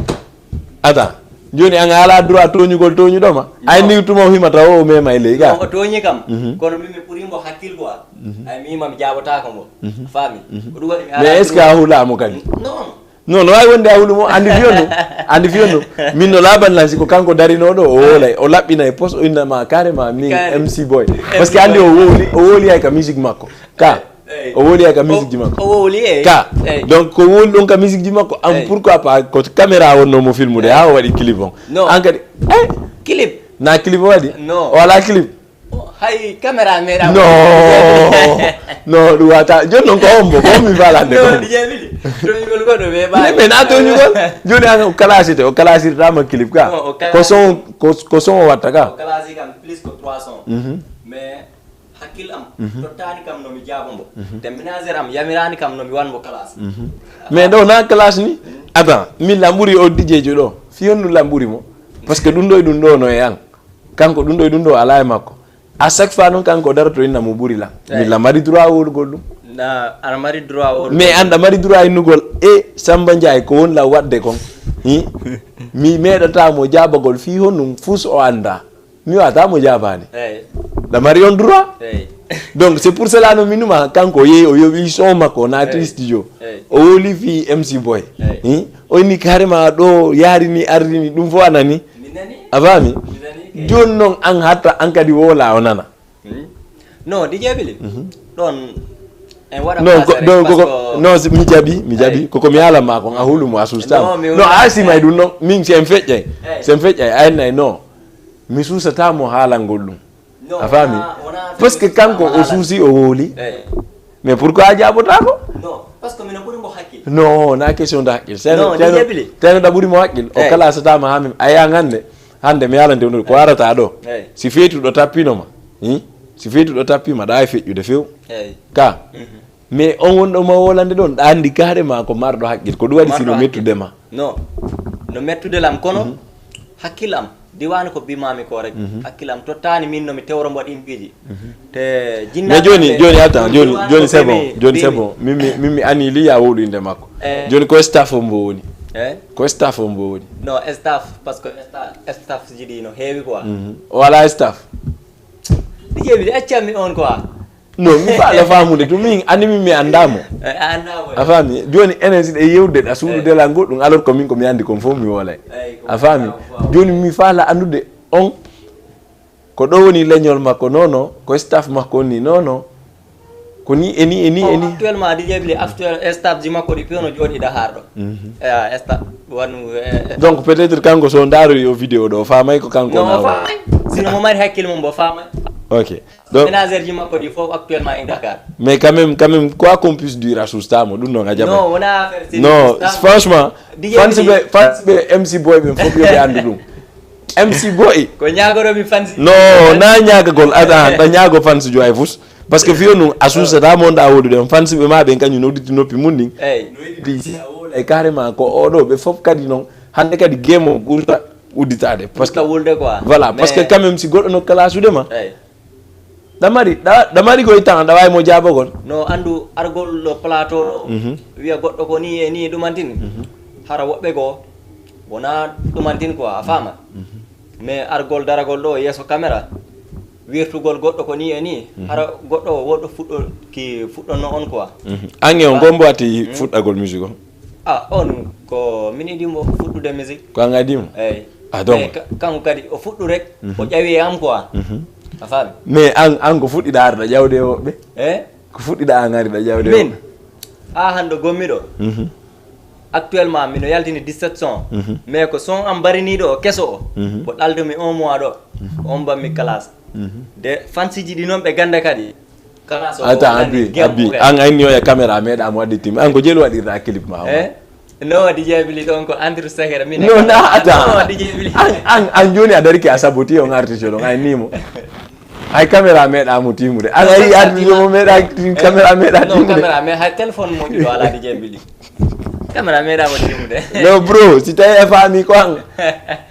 Attends. Jooni an a alaa droit tooñugol tooñuɗo ma. A inni tuma o himata o, o mema e ley ga. Non, o tooñi kam. Mhm. Kono min mi ɓuri mo hakkil quoi. Mhm. Ay, mi hima mi jaabotaako mo. Mhm. A faami? Mhm. Ko ɗum waɗi mi alaa droit. Mais est-ce que a hulaa mo kadi? Non. Non, no waawi wonde a hulu mo, andi fiyo no. Andi fiyo no. Min no laaban lan si ko kanko darinooɗo, o wolay, o laɓɓinay pos, o inna ma carrément min M C Boy. Parce que andi o wowli, o wowli ay ka musique makko. Ka. Eyi. O wowli ay ka musique ji makko. O wowli, eyi. Ka. Eyi. Donc, ko wowli ɗon ka musique ji makko, am, eyi, pourquoi pas ko caméra wonno mo filmude, eyi, haa o waɗi clip on? Non. An kadi, eh? Clip? Na clip o waɗi? Non. O alaa clip? O, hay caméra meeɗa. Non. Non, ɗum wata. Jooni non ko hombo? Ko hombo mi faalande ko? Non, hombo? Ɗi jeeɓiɗi. Tooñugol goɗɗo ɓe ɓaali. Mais na tooñugol. Jooni an o kalasite, o kalasirtaama clip ka. Non, o kalasi. Ko son, ko, ko son o watta ka. O kalasi kam plus ko trois cents. Mhm. Mais hakkil am, mhm, tottaani kam no mi jaabo mbo. Mhm. Te ménagère am yamiraani kam no mi wan mbo classe. Mhm. Mais ɗo na classe ni? Mhm. Attends, min la ɓuri o D J jo ɗo. Fi honɗum la ɓuri mo? Parce que ɗum ɗo e ɗum ɗo no e an. Kanko ɗum ɗo e ɗum ɗo alaa e makko. À chaque fois non kanko o daroto inna mo ɓuri lan. Eyi. Min la mari droit wowlugol ɗum. Na, aɗa mari droit wowlugol. Mais an ɗa mari droit innugol e Samba Ndiaye ko won la waɗde kon. Hi? Mi meeɗata mo jaabagol fi honɗum fus o annda. Mi wata mo jaabaani. Eyi. Ɗa mari on droit. Eyi. Donc, c'est pour cela no mi numa, kanko yehi, o yoɓi son makko, naati, eyi, studio. Eyi. O wowli fi M C Boy. Eyi. Hi? O inni carrément ɗo yaari ni, ardi ni, ɗum fof a nani. Mi nani. A faami? Mi nani kay. Jooni non an hatta an kadi wowla o nana. Hmm. Non, D J Bili. Mhm. Ɗon en waɗa. Non, ko, parce que non, si mi jaɓi, mi jaɓi. Eyi. Koko mi haalan ma kon, a hulu mo, a suusta mo. Non, mi non, a hulata. Sima e ɗum non, min si en feƴƴay. Eyi. Si en feƴƴay, a innay non. Mi suusataa mo haalangol ɗum. Non, a faami? Wona, wona. Parce que kanko o suusi, o wowli. Eyi. Mais pourquoi a jaabotaako? Non, parce que mino ɓuri mo hakkil. Non, na question de hakkil. Non, teno, D J Bili. Teno ɗa ɓuri mo hakkil. O, eyi, kalasataama haa min. A yi'a hannde, hannde mi yaalante on ko arata ɗo. Eyi. Si feetuɗo tappino ma. Hi? Si feetuɗo tappima, ɗa e feƴƴude few. Eyi. Ka. Mhm. Mais on wonɗo ma wolande ɗon, ɗa anndi carrément ko marɗo hakkil. Ko ɗum waɗi si no mettude ma. Non. No mettude lam, kono, mhm, hakkil am, diwaani ko bimaami ko rek. Mhm. Hakkil am tottaani min no mi tewro mbo ɗin piiji. Mhm. Te jinnaaɓe. Mais jooni, jooni, attends, jooni, jooni, c'est bon. Jooni, c'est bon. Min mi, min mi anniyii ya wowlinde makko. Eh. Jooni, ko staff on mbo woni? Eh? Ko staff on mbo woni? Non, staff, parce que sta-, staff ji ɗi no heewi quoi. Mhm. O alaa staff? Ɗi ƴeewi, ɗi accammi on quoi. Non, mi faala faamude tun, min, anndi min mi anndaa mo. Eh, a anndaa mo. A faami? Jooni, enen si ɗe yewde ɗa suuɗude, eh, lan goɗɗum, alors que min ko mi anndi kon fof mi wolay. Eyi, ko. A faami? Waaw, waaw. Jooni, mi faala anndude on, ko ɗo woni leñol makko, non, non, ko staff makko on ni, non, non. Ko ni, e ni, e ni, e ni. Actuellement, D J Bili, actuel, staff ji makko ɗi piyo no jooɗii Dakar ɗo. Mhm. Eh, staff, wanu, eh, eh. Donc, peut-être kanko so ndaaroyi o vidéo ɗo, faamay ko kanko. Non, o faamay. Sino mo mari hakkille mum, o faamay. Ok. Donc, ménagère ji makko ɗi fof actuellement e Dakar. Mais quand même, quand même, quoi qu'on puisse dire, a suustaama, ɗum noon a jaɓay. Non, wonaa affaire si. Non, suustaama. Franchement, D J fans ɓe, fans ɓe M C Boy ɓen fof yo ɓe anndu ɗum. M C Boy. Ko ñaagoroomi fans. Non, na ñaagagol, a, a, a ñaago fans jo ay fus. Parce que fiyo nun, a suusataa mo ndaa wowlude on fans ɓe maa ɓen kañum nodditi noppi mun ɗin. Eyi. No yiɗi si a wowlay carrément ko oɗo ɓe fof kadi non. Hannde kadi game o ɓurta udditaade. Parce que ɓurta wulde quoi. Voilà, parce que quand même si goɗɗo no kalasude ma. Eyi. Ɗa mari, ɗa, ɗa mari koye temps, ɗa waawi mo jaabagol. No anndu argol ɗo plateau ɗo, mhm, wiya goɗɗo ko nii e nii ɗumantin. Mhm. Hara woɓɓe goo, wonaa ɗumantin quoi, a faama? Mhm. Mais argol daragol ɗo yeeso caméra, wirtugol goɗɗo ko nii e nii, mhm, hara goɗɗo o woɗɗo fuɗɗo, ki fuɗɗonno on quoi. Mhm. An e on, ah, gombo ati, hmm, fuɗɗagol musique on? Ah, on ko min idi mo fuɗɗude musique. Ko an adi mo? Eyi. Ah, donc. Mais ka-, kanko kadi o fuɗɗu rek, mhm, o ƴawi e am quoi. Mhm. A faami? Mais an, an ko fuɗɗiɗa arda ƴawde e woɓɓe? Eh? Ko fuɗɗiɗa an arda ƴawde e woɓɓe? Min? Haa hannde gommiɗo. Mhm. Actuellement, mino yaltini dix-sept son. Mhm. Mais ko son am bariniiɗo o keso o, mhm, ko ɗaldumi un mois ɗo. Mhm. On bammi classe. Mhm. De fansiji ɗi noon ɓe ganda kadi. Attends, Abbi, Abbi, an ayni yo e caméra meeɗa mo wadde tim. An ko jelu waɗirta clip ma o? Eh? No, D J Bili ɗon ko entre secret, min e. Non, na, attends. No, D J Bili. An, an, an joni a dariki a saboti on artiste ɗon, ay ni mo. Hay caméra meeɗaa mo tiimude. An a yii artiste mo meeɗaa, caméra meeɗaa tiimude. Non, caméra, mais hay téléphone mo ɗiɗo alaa D J Billy. Caméra meeɗaa mo tiimude. No, bro, si tawi a faami ko an,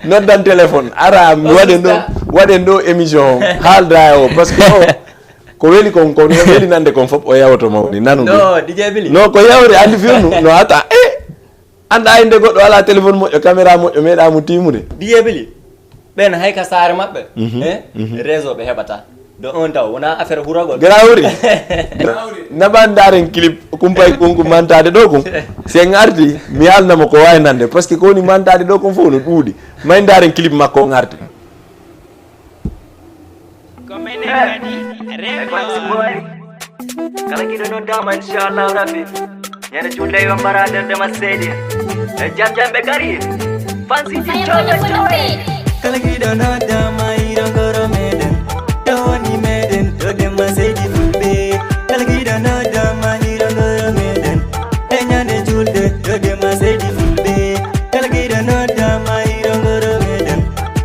noddan téléphone. Ara, mi waɗen ɗo, waɗen ɗo émission, haalda e o, parce que o, ko weli kon, ko weli nande kon fof, o yawoto mawni, nanu ɗum. No, D J Billy. No, ko yawre, andi fiwnu, no ata, eh! Anndaa innde goɗɗo alaa téléphone moƴƴo, caméra moƴƴo, meeɗaa mo tiimude. D J Billy, ɓen hay ka saare maɓɓe, Mhm, eh, mhm. Réseau ɓe heɓata. De on taw, wonaa affaire huragol. Grawri. Naɓan ndaaren clip, kumpay kunku mantaade ɗo kun. Si en arti, mi haalna mo ko waawi nande. Parce que ko woni mantaade ɗo kun fof no ɗuuɗi. May ndaaren clip makko on arti. Ko menen kadi rewɓe on. Kala giɗo noddaama, inchallahu rabbi. Ñande julde yo mbara nder dema seydi. E jam jam ɓe kari. Fansi ji jowe jowe. Kala giɗo noddaama, hiro ngoro meɗen. Ɗo woni meɗen, ɗo dema seydi fulɓe. Kala giɗo noddaama, hiro ngoro meɗen. E ñande julde, ɗo dema seydi fulɓe. Kala giɗo noddaama, hiro ngoro meɗen.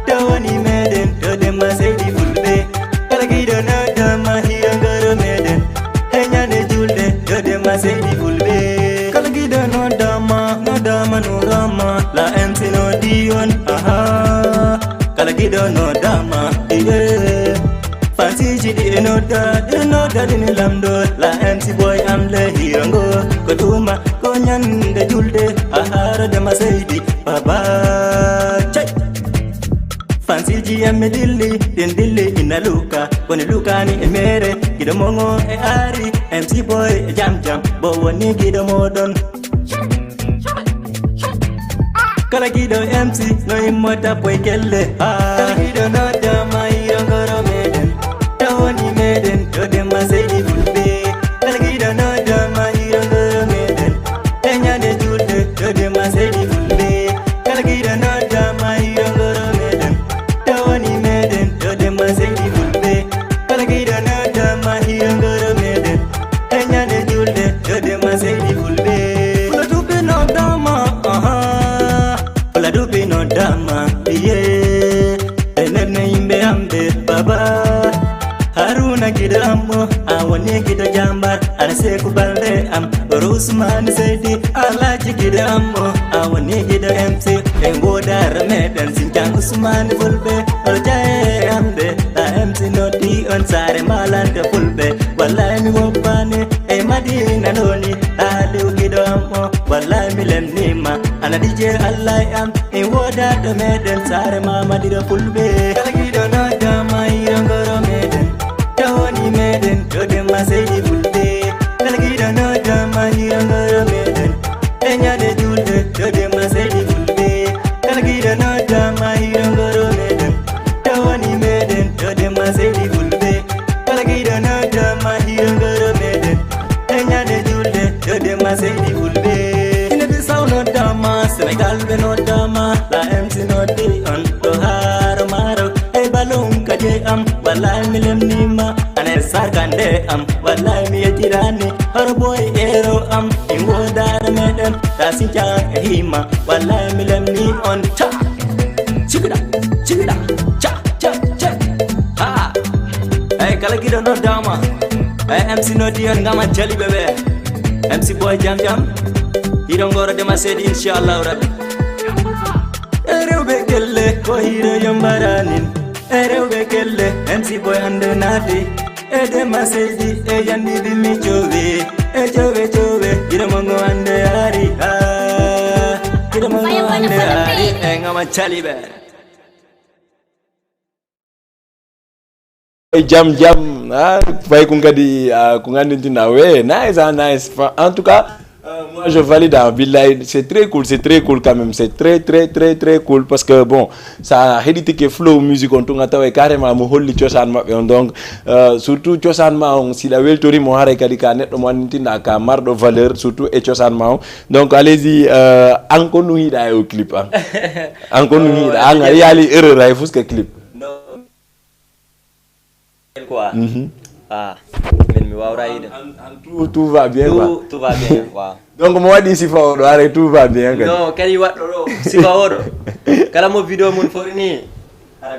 Ɗo woni meɗen, ɗo dema seydi fulɓe. Kala giɗo noddaama, hiro ngoro meɗen. E ñande julde, ɗo dema seydi fulɓe. Kala giɗo noddaama, noddaama, noddaama. La M C noddi on, aha. Kala giɗo noddaama, iye. Fansiji ɗi e nodda, ɗi e nodda, ɗi ne lamdo. La M C boy am le hiro ngo. Ko tuma, ko ñande julde, a haara dema seydi, baba. Cey! Fansiji am mi dilli, ɗin dilli ina luka. Woni lukani e mere, giɗo mongo e ari. M C boy e jam jam, bo woni giɗo moɗon. Kala giɗo M C no himmo tappo e kelle. Ah. Kala giɗo noddaama, hiro ngoro meɗen. Ɗo woni meɗen, ɗo dema seydi fulɓe. Kala giɗo noddaama, hiro ngoro meɗen. E ñande julde, ɗo dema seydi fulɓe. Kala giɗo noddaama, hiro ngoro meɗen. Ɗo woni meɗen, ɗo dema seydi fulɓe. Kala giɗo noddaama, hiro ngoro meɗen. E ñande julde, ɗo dema seydi fulɓe. Fula duuɓi noddaama, aha. Fula duuɓi noddaama, iye. Enen ne yimɓe am ɓe, baba. Haruna giɗo am o, a woni giɗo jambar. Ana Seeku Balde am, Usman Seydi, Alhaji giɗo am o, a woni giɗo M C. En woodare meɗen Sinjan Usman Fulɓe. Oɗo jaye am ɓe, la M C noddi on saare malante fulɓe. Wallahi mi woppani e Madina noni, Aliou giɗo am o. Wallahi mi lemnima, ana D J Allah e am. E woodaɗo meɗen saare Mamadiro fulɓe. Kala giɗo noddaama, hiro ngoro meɗen. Ɗo woni meɗen, ɗo dema seydi fulɓe. Kala giɗo noddaama, hiro ngoro meɗen. E ñande julde, ɗo dema seydi fulɓe. Kala giɗo noddaama, hiro ngoro meɗen. Ɗo woni meɗen, ɗo dema seydi fulɓe. Kala giɗo noddaama, hiro ngoro meɗen. E ñande julde, ɗo dema seydi fulɓe. Ine Bisaw noddaama, Senegal ɓe noddaama, la M C noddi on, ɗo haaro maaro. E balon kadi am, wallahi mi lemnima, ane sarkande am, wallahi mi yettirani, haro boy ero am, in wodare meɗen, ta sinca e hima, wallahi mi lemni on, cha. Check it out, check it out, cha, cha, cha. Ha. Hey, kala giɗo noddaama. Hey, M C noddi on ngam a jali bébé. M C boy jam jam. Hiɗo ngoro dema seydi, inchallahu rabbi. E rewɓe kelle, ko hiɗo yombaranin. E rewɓe kelle, M C boy hande naati. E dema seydi, e yandi bimmi jowe. E jowe jowe, hiɗo mongo hande ari. Ah, hiɗo mongo hande ari. E ngam a jali ɓe. Jam jam, ah, fay kun kadi, ah, ko ngandintinɗa we, nice, ah, nice. Fa- en tout cas, euh, moi je valide, ah, billahi, c'est très cool, c'est très cool quand même, c'est très très très très cool, parce que bon, sa heɗitike flow music on tun a taway carrément mo holli cosaan maɓɓe on. Donc, euh, surtout cosaan ma on, siɗa weltori mo, haray kadi ka neɗɗo mo andintinɗa ka marɗo valeur, surtout e cosaan ma on. Donc allez-y, euh, an ko nu hiɗa e o clip an? An ko nu hiɗa an? A yali erreur hay fuska clip. Quoi. Mhm. Ah, min mi wawra yiɗe. An, an, tout, tout va bien, quoi. Tout, tout va bien, waaw. Donc mo waɗi sifa oɗo, are tout va bien kadi. Non, kadi waɗɗo ɗo sifa oɗo. Kala mo vidéo mun fori ni,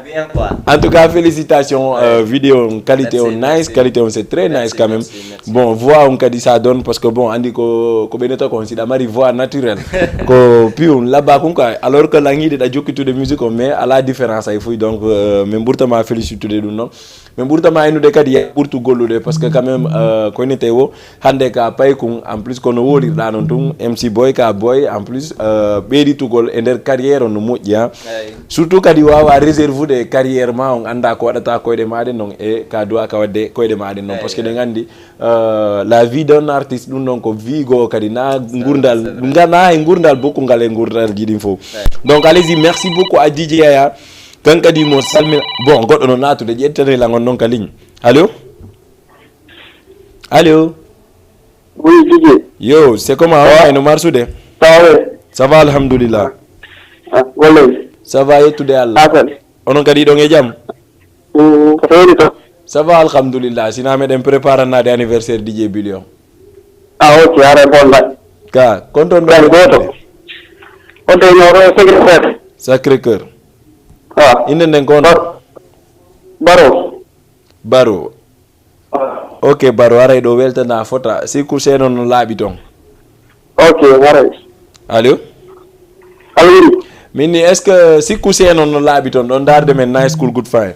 Bien, quoi. En tout cas, félicitations. Euh, vidéo on, qualité on nice, qualité on, c'est très nice quand même. Bon, voix on kadi ça donne, parce que bon, andi ko ko ɓe nota kon, si ɗa mari voix naturelle, ko piun labba kun quoi. Alors que langiɗe ɗa jokkitude musique on, mais à la différence ay fuy. Donc euh, min ɓurtama félicitude ɗum non. Min ɓurtama innude kadi ya ɓurtu gollude, parce que quand même euh, ko innete wo hande ka paykun, en plus kono wolirɗa non tun, MC Boy ka boy, en plus euh, ɓeyditugol e nder carrière on no moƴƴi ha. Surtout kadi wawa réservude e carrière ma on, anda ko waɗata koyɗe maɗen non e ka duwa ka wadde koyɗe maɗen non, parce que ɗen andi euh, la vie d'un artiste ɗum ɗon ko vie goo kadi na gurdal nga na e gurdal bokkungal e gurdalji ɗin fof. Donc allez-y, merci beaucoup à DJ Yaya. Kan kadi mo salmina. Bon, goɗɗo no natude, ƴettane lan on non ka ligne. Allo? Allo? Oui, Didier. Yo, c'est comment? On va no marsude? Ça va? Ça va, alhamdulillah. Ah, golle? Ça va, yettude Allah. Onon kadi ɗon e jam? Mm, ko fewni to? Ça va, alhamdulillah. Sina meɗen préparanaade anniversaire D J Billy on. Ah, ok, ara bon ba. Ka, kon ton ɗon goto. Kon ton no Sacré-Cœur. Sacré-Cœur. Ah. Innde nden kon? Bar-, Baro. Baro. Ok, Baro, aray ɗo weltana fota. Sikku seeno no laaɓi ton. Ok, aray. Allo? Allo, oui. Min ni, est-ce que sikku seeno no laaɓi ton ɗon ndaarde men Nice Cool Good Fine?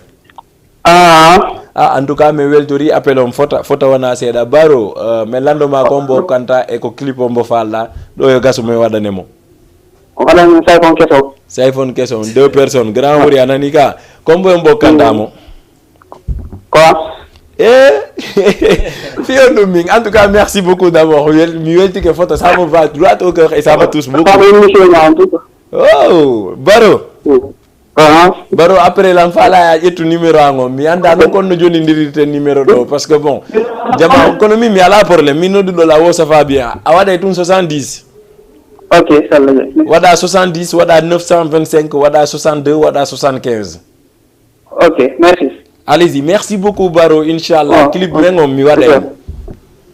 Ah. Ah, en tout cas, mi weltori appel on fota, fota wona seeɗa. Baro, euh, mi lando ma ko mbo kanta e ko clip on mbo falɗa. Ɗo yo gasu mi waɗane mo. O waɗan sayfon keso. Sayfon keso, deux personnes. Grand Wuri a nani ka. Ko mbo mbo kanta mo. Quoi? Eh, fiyo ɗum min. En tout cas, merci beaucoup d'abord. Wel-, mi weltike fota, ça me va droit au cœur et ça me touche beaucoup. Papa, émission ma, en tout cas. Oh, Baro. Mm. Ah. Baro, après lan fala ya ƴettu numéro an on. Mi anda non kon no joni ndirirten numéro ɗo. Parce que bon, jama, kono min mi ala problème. Min nodduɗo la wo, ça va bien. A waɗay tun soixante-dix. Ok, sallah. Waɗa soixante-dix, waɗa neuf cent vingt-cinq, waɗa soixante-deux, waɗa soixante-quinze. Ok, merci. Allez-y, merci beaucoup, Baro. Inchallah, clip men on mi waɗa en.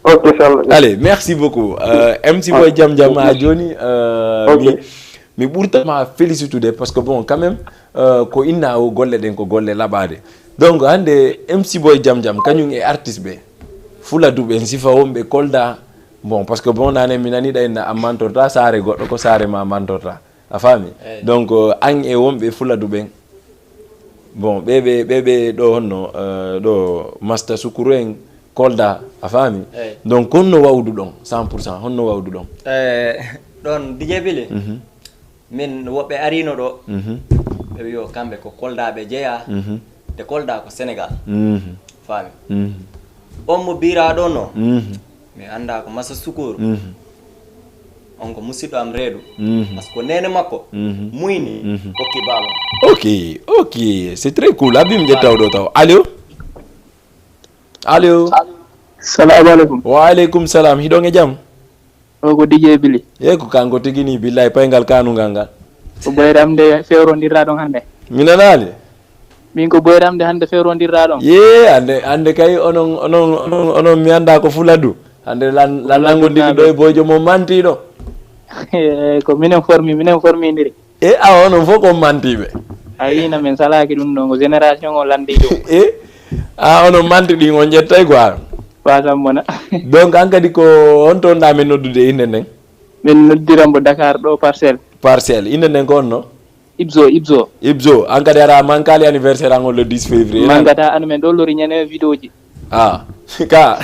Ok, sallah. Allez, merci beaucoup. Euh, MC Boy Jam Jam, a joni, euh, mi, mi ɓurtama félicitude parce que bon, quand même, euh, ko inna o golle ɗen ko golle laɓaɗe. Donc, hande MC Boy Jam Jam, kañum e artiste ɓe, Fuladu ɓen, sifa wonɓe Kolda. Bon, parce que bon, nane mi nani ɗa inna a mantorta saare goɗɗo, ko saare ma mantorta. A faami? Eey. Donc, euh, an e wonɓe Fuladu ɓen, bon, ɓe, ɓe, ɓe, ɓe ɗo honno, euh, ɗo Masta Sukuru en, Kolda, a faami? Eey. Donc, honno wawduɗon, cent pour cent, honno wawduɗon? Eh, ɗon, D J Bili, mhm, min woɓɓe arino ɗo, mhm, ɓe wiyo kamɓe ko Kolda ɓe jeyaa, mhm, te Kolda ko Senegal. Mhm. Faami? Mhm. On mo biraa ɗo no, mhm, mi anndaa ko Masa Sukuru. Mhm. On ko musiɗɗo am reedu. Mhm. Parce que ko neene makko, mhm, muyni, mhm, okki baaba. Ok, ok, c'est très cool. Abim ƴettaw ɗo taw. Allo? Allo? Salamu aleykum. Wa aleykum salam. Hiɗon e jam? O ko D J Bili. E ko kanko tigi ni, billahi, payngal kanungal ngal. Ko ɓoyre am nde fewrondirɗa ɗon hannde. Mi nanaali. Min ko ɓoyre am nde hannde fewrondirɗa ɗon. Ye, hannde, hannde kay onon, onon, onon, onon mi annda ko Fuladu. Hannde lan, lan nanngodiri ɗo e boyjo mo mantiɗo. Eh, ko minen formi, minen formindiri. E, a onon fof ko mantiɓe. A yina min salaaki ɗum ɗon, ko génération o landi ɗum. E, a onon manti ɗin on ƴettay quoi. Wasam mona. Donc, an kadi ko on toon ɗa min noddude innde nden? Min noddiran mo Dakar ɗo Parcelles. Parcelles. Innde nden ko on no? Ibzo, Ibzo. Ibzo, an kadi ara mankaali anniversaire an on le dix février. Mangata anu men ɗo lori ñane vidéo ji. Ah, ka.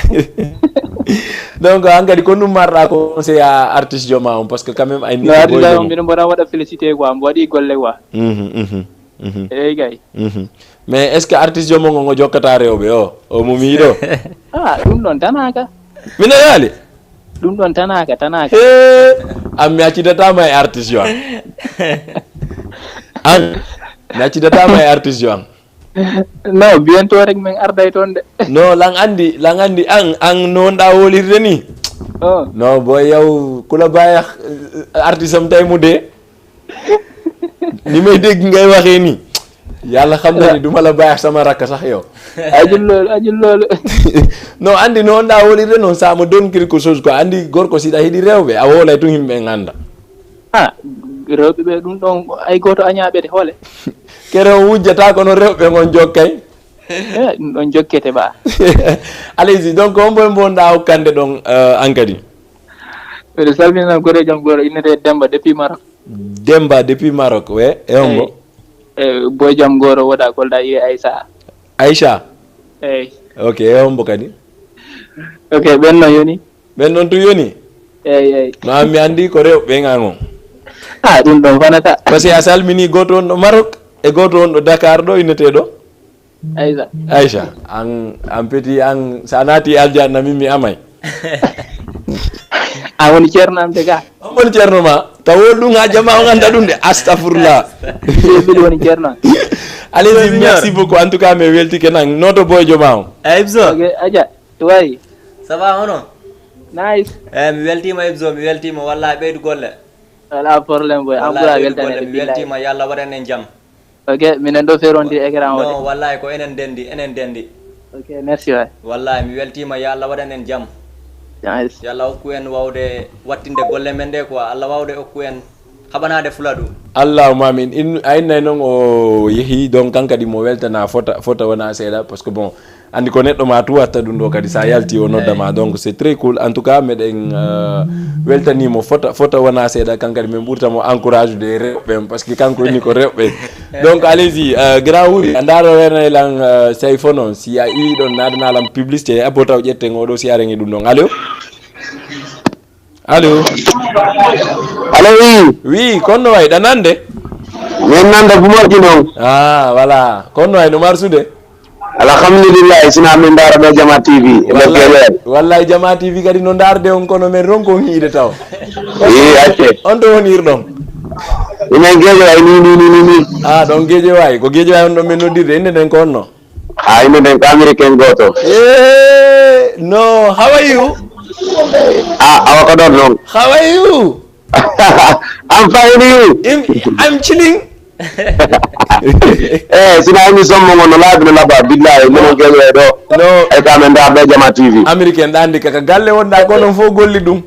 Donc, an kadi ko ɗum marɗa conseil à artiste jo ma on, parce que quand même ay. No artiste on, mbiɗo mboɗa waɗa félicité quoi, mbo waɗi golle quoi. Mhm, mhm, mhm. Eyi kay. Mhm. Mais est-ce que artiste jo mon on o jokkata rewɓe o? O mo miiɗo? Ah, ɗum ɗon tanaka. Mi nanaali? Ɗum ɗon tanaka, tanaka. He, an mi accidatama e artiste yo an. An, mi accidatama e artiste yo an. Non, bientôt rek min arday toon de. Non, lan andi, lan andi an, an no wonɗa wolirde ni. Oh. Non, boy, yow, kula baya, eh, artiste am tay mu de. Ni may dégg ngay waxee ni. Yàlla xam na ni du ma la bàyyi sama rakk sax yow. Ajul loolu, ajul loolu. Non, andi no wonɗa wolirde non, ça me donne quelque chose quoi. Andi gorko si ɗa hiɗi rewɓe, a wolay tun himɓe nganda. Ah, Rewɓe ɓe ɗum ɗon, ay gooto añaaɓe de hoole. Kere on wujjata kono rewɓe on jokkay. Eh, ɗum ɗon jokkete ba. Allez-y, donc, on mbo mbo nda hokkande ɗon, euh, an kadi. Miɗo salmina goreejo am gooro innetee Demba depuis Maroc. Demba depuis Maroc, we, e on mbo? Eyi. Eh, boy jam gooro woda kolda iye Aïssa. Aïssa? Eyi. Ok, e on mbo kadi? Ok, ɓen no yoni. Ɓen non tun yoni? Eyi, eyi. No an mi andi ko rewɓe ɓen an on. Ah, ɗum ɗon fanata. Parce que a salmini gooto on ɗo Maroc e gooto on ɗo Dakar ɗo innetee ɗo? Aïssa. Aïssa, an, an petit an, sa naati aljanna min mi amay. A woni ceerno am de ga. On woni ceerno ma? Tawo ɗum ha jama on anda ɗum de. Astafurlah. Sebil woni ceerno am. Allez-y, merci beaucoup. En tout cas, mi weltike nan. Noto boy joma on. Eyi, Ibzo. Ok, aja. Way. Ça va, hono? Nice. Eh, mi weltiima, Ibzo, mi weltiima. Wallahi, ɓeydu golle. Wala problème, boy. Wallahi, Ambura ɓeydu weltanede, golle. Mi billahi. Weltiima, yo Allah waɗan en jam. Ok, minen ɗo ferondi écran o de. Non, wallahi, ko enen dendi, enen dendi. Ok, merci, way. Wallahi, mi weltiima, yo Allah waɗan en jam. Nice. Yo Allah hokku en wawde wattinde golle men ɗe, quoi. Allah wawde hokku en haɓanaade fula ɗum. Allahumma amin. In, a innay non o yehi, donc kan kadi mo weltana fota, fota wona seeɗa, parce que bon, andi ko neɗɗo ma tu watta ɗum ɗo kadi sa yalti o nodda ma. Eyi. Donc c'est très cool. En tout cas, meɗen, euh, weltani mo fota, fota wona seeɗa, kan kadi min ɓurta mo encourage de rewɓe, parce que kanko inni ko rewɓe. Donc allez-y, euh, grand Wuri, a ndaaro wena lan, euh, sey fono, si a iwi ɗon naadana lan publicité, a bo taw ƴetten oɗo si a rengi ɗum ɗon. Allo? Allo? Allo, oui. Oui, kono no wayi, ɗa nande? Min nande ko moƴƴi non. Ah, voilà. Kono no wayi, no marsude? Alhamdulillahi, sina min ndaara ɗo Jama T V, e nder Wallahi, Guédiawaye. Wallahi, Jama T V kadi no ndaarde on, kono men ronko on hiide taw. Ii, acce. On to wonirɗon? Inen Guédiawaye, ni, ni, ni, ni, ni. Ah, ɗon Guédiawaye. Ko Guédiawaye on ɗon men noddirde, innde nden ko honno? Ah, innde nden ko Américain gooto. Eh, no, how are you? Ah, awa ko ɗon non. How are you? I'm fine, you? I'm, I'm chilling. Eh, sina émission mo ngo no laabi no laba, billahi, mino Guédiawaye ɗo. No. Ay ka men ndaar ɗo Jama T V. Américain ɗa andi ka, ka galle wonɗa ko non fof golli ɗum.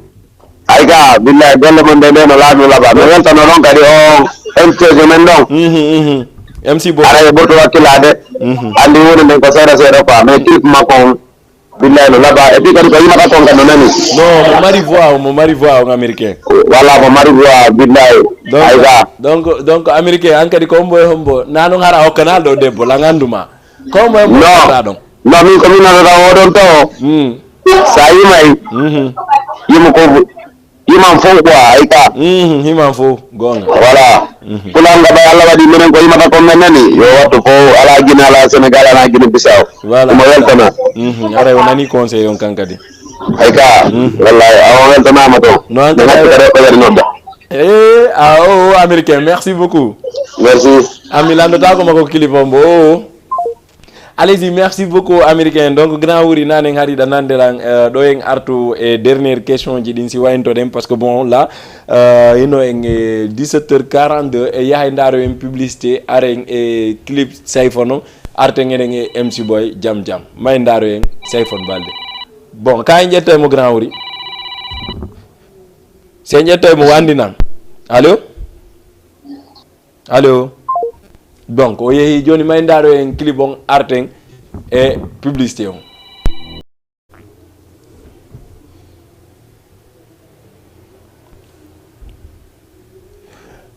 Ay ka, billahi, golle mon ɗe, ɗe no laabi no laba. Mi weltano ɗon kadi o M C G men ɗon. Mhm, mhm. M C Boy. Ara e ɓurto wakkilaade. Mhm. Andi woni nden ko seeɗa seeɗa quoi, mais clip makko on. Billahi no laba, et puis kadi ko yimata kon kadi no nani. Non, mo mari voix o, mo mari voix on américain. Wala mo mari voix, billahi. Donc, Aysa. Donc, donc américain, an kadi ko hombo e hombo. Na non hara o canal ɗo debbo, la nganduma. Ko hombo e hombo Non. Kata ɗon. Non, min ko min nanata o ɗon to. Hmm. Sa yimay. Mhm. Yimo ko Himan fow quoi, ay ka. Mhm, himan fow, goonga. Voilà. Mhm. Kula nga ɓay Allah waɗi minen ko yimata kon men nani, yo wattu fow, ala Guinée, ala Sénégal, ala Guinée Bissau. Voilà. Omo weltana. Mhm, aray o nani conseil on kan kadi. Ay ka, Mhm. Wallahi, a o weltanaama to. No an kadi Min hatti kadi ko yari nodda. Eh, ah, oh, oh, américain, merci beaucoup. Merci. Ami lanndata ko makko clip on mbo, oh, oh. Allez-y, merci beaucoup, américain. Donc, grand Wuri, nanen hari ɗa nande lan, euh, ɗo en artu e dernière question ji ɗin si wayntoɗen, parce que bon, là, euh, ino en e dix-sept heures quarante-deux, e yahay ndaaro en publicité, aren e clip Sayfono, arten enen e M C Boy, Jam Jam. May ndaaro en Sayfon Balde. Bon, ka en ƴetta mo grand Wuri. Si en ƴetta mo wandi nan. Allo? Allo? Donc, o yehi jooni, may ndaaro en clip on arten e publicité on.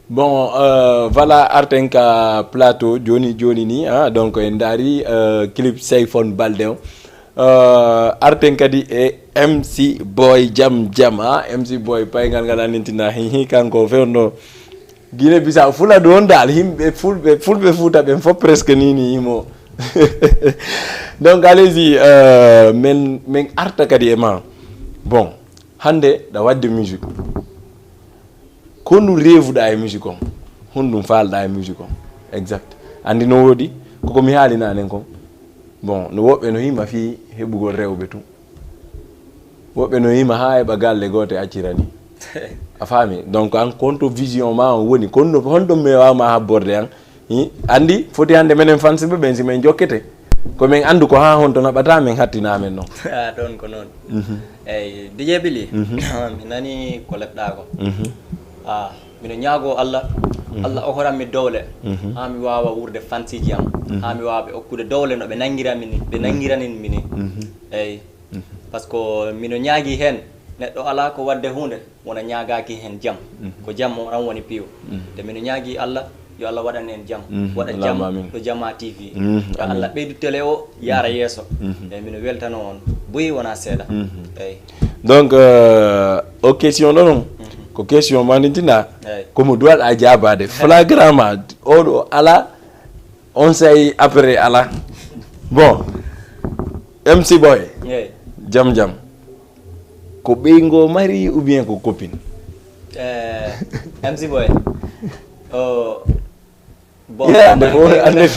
Bon, euh, voilà, arten ka plateau, jooni, jooni ni, ah, donc, en ndaari, euh, clip Sayfon Balde on. Euh, arten kadi e M C Boy Jam Jam, ah, M C Boy, payngal ngal annintina, hi, hi, kanko fewndo. Guinée Bissau, Fula ɗon dal, yimɓe Fulɓe, Fulɓe Fuuta ɓen fof presque ni, ni imo. Donc, allez-y, euh, men, men arta kadi e ma. Bon, hannde ɗa waɗde musique. Ko honɗum reevuɗaa e musique on? Honɗum faalɗaa e musique on? Exact. Anndi no woodi, koko mi haali nanen kon. Bon, no woɓɓe no hima fii heɓugol rewɓe tun. Woɓɓe no yima haa heɓa galle goote accira ni. A faami? Donc, an, ko honto vision ma on woni? Ko honno, honto mi waawma habborde an? Hi? Anndi, foti hannde menen fans ɓe ɓen, si men jokkete, ko men anndu ko haa honto naɓata men hattina men non. Ah, ɗon ko non. Mhm. Eyi, D J Billy, Mhm. Mi nani ko lepɗaa ko. Mhm. Ah, Mino ñaagoo Allah, mhm, Allah o horan mi dowle, mhm, haa mi waawa wuurde fansiiji am, mhm, haa mi waawa ɓe okkude dowle no ɓe nanngira mi ni, ɓe, mhm, nanniranin mi ni. Mhm. Eyi. Mhm. Par ce que mino ñaagii heen, neɗɗo alaa ko waɗde huunde, wona ñaagaaki heen jam. Mhm. Ko jam on tan woni piiw. Mhm. Te mino ñaagii Allah, yo Allah waɗan en jam. Mhm. Waɗa jam, allahumma amin, to Jamaa T V. Mhm. Yo Allah ɓeydu télé o, yaara, mhm, yeeso. Mhm. Eyi, mino weltanoo on, buy wonaa seeɗa. Mhm. Eyi. Donc, euh, o question ɗo non, mhm, ko question mantintinaa, eyi, ko mo duwal a jaabaade. Eyi. Flagramment, oɗo alaa, on say après alaa. Bon, M C Boy, eyi, jam jam. Ko ɓeyngu o mari ou bien ko copine? Eh, M C Boy. Oh, bon, yeah, ande ko, ande.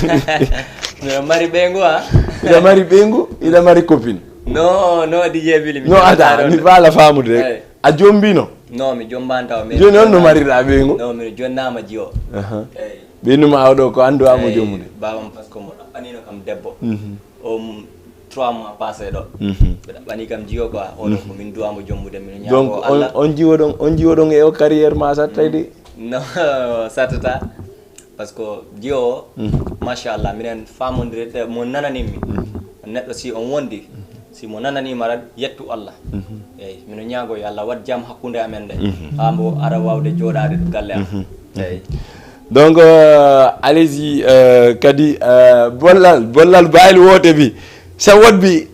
Miɗo mari ɓeyngu, ah. Hiɗa mari ɓeyngu, hiɗa mari copine. No, no, D J Billy, mi, no, jombataa ata, ɗon mi de. Faala faamude rek. Eyi. A jombino? No, mi jombaani taw, mais jooni on no mariɗaa ɓeyngu? No, miɗo jonnaama jiwo. Aha. Eyi. Ɓeyngu ma oɗo ko anndu a mo, eyi, jommude? Baabam, par ce que mo ɗaɓɓanino kam debbo. Mhm. Um, trois mois passé ɗo. Mhm. Ɓe ɗaɓɓani kam jiwo quoi. Oɗo, mhm, ko min duwaa mo jommude, miɗo ñaago. Donc, on, Allah, on jiwo ɗon, on jiwo ɗon e o carrière ma sattay de? No, sattata. Par ce que jiwo o, mhm, machallah, minen faamondire, te mo nananin mi. Mhm. Neɗɗo si on wondi, mhm, si mo nananii ma tan, yettu Allah. Mhm. Eyi, mino ñaago yo Allah waɗ jam hakkunde amen ɗe. Mhm. Haa mbo ara waawde jooɗaade ɗo galle am. Mhm. Eyi. Donc, euh, allez-y, euh, kadi, euh, bollal, bollal bayil woote bi. Sa wot bi,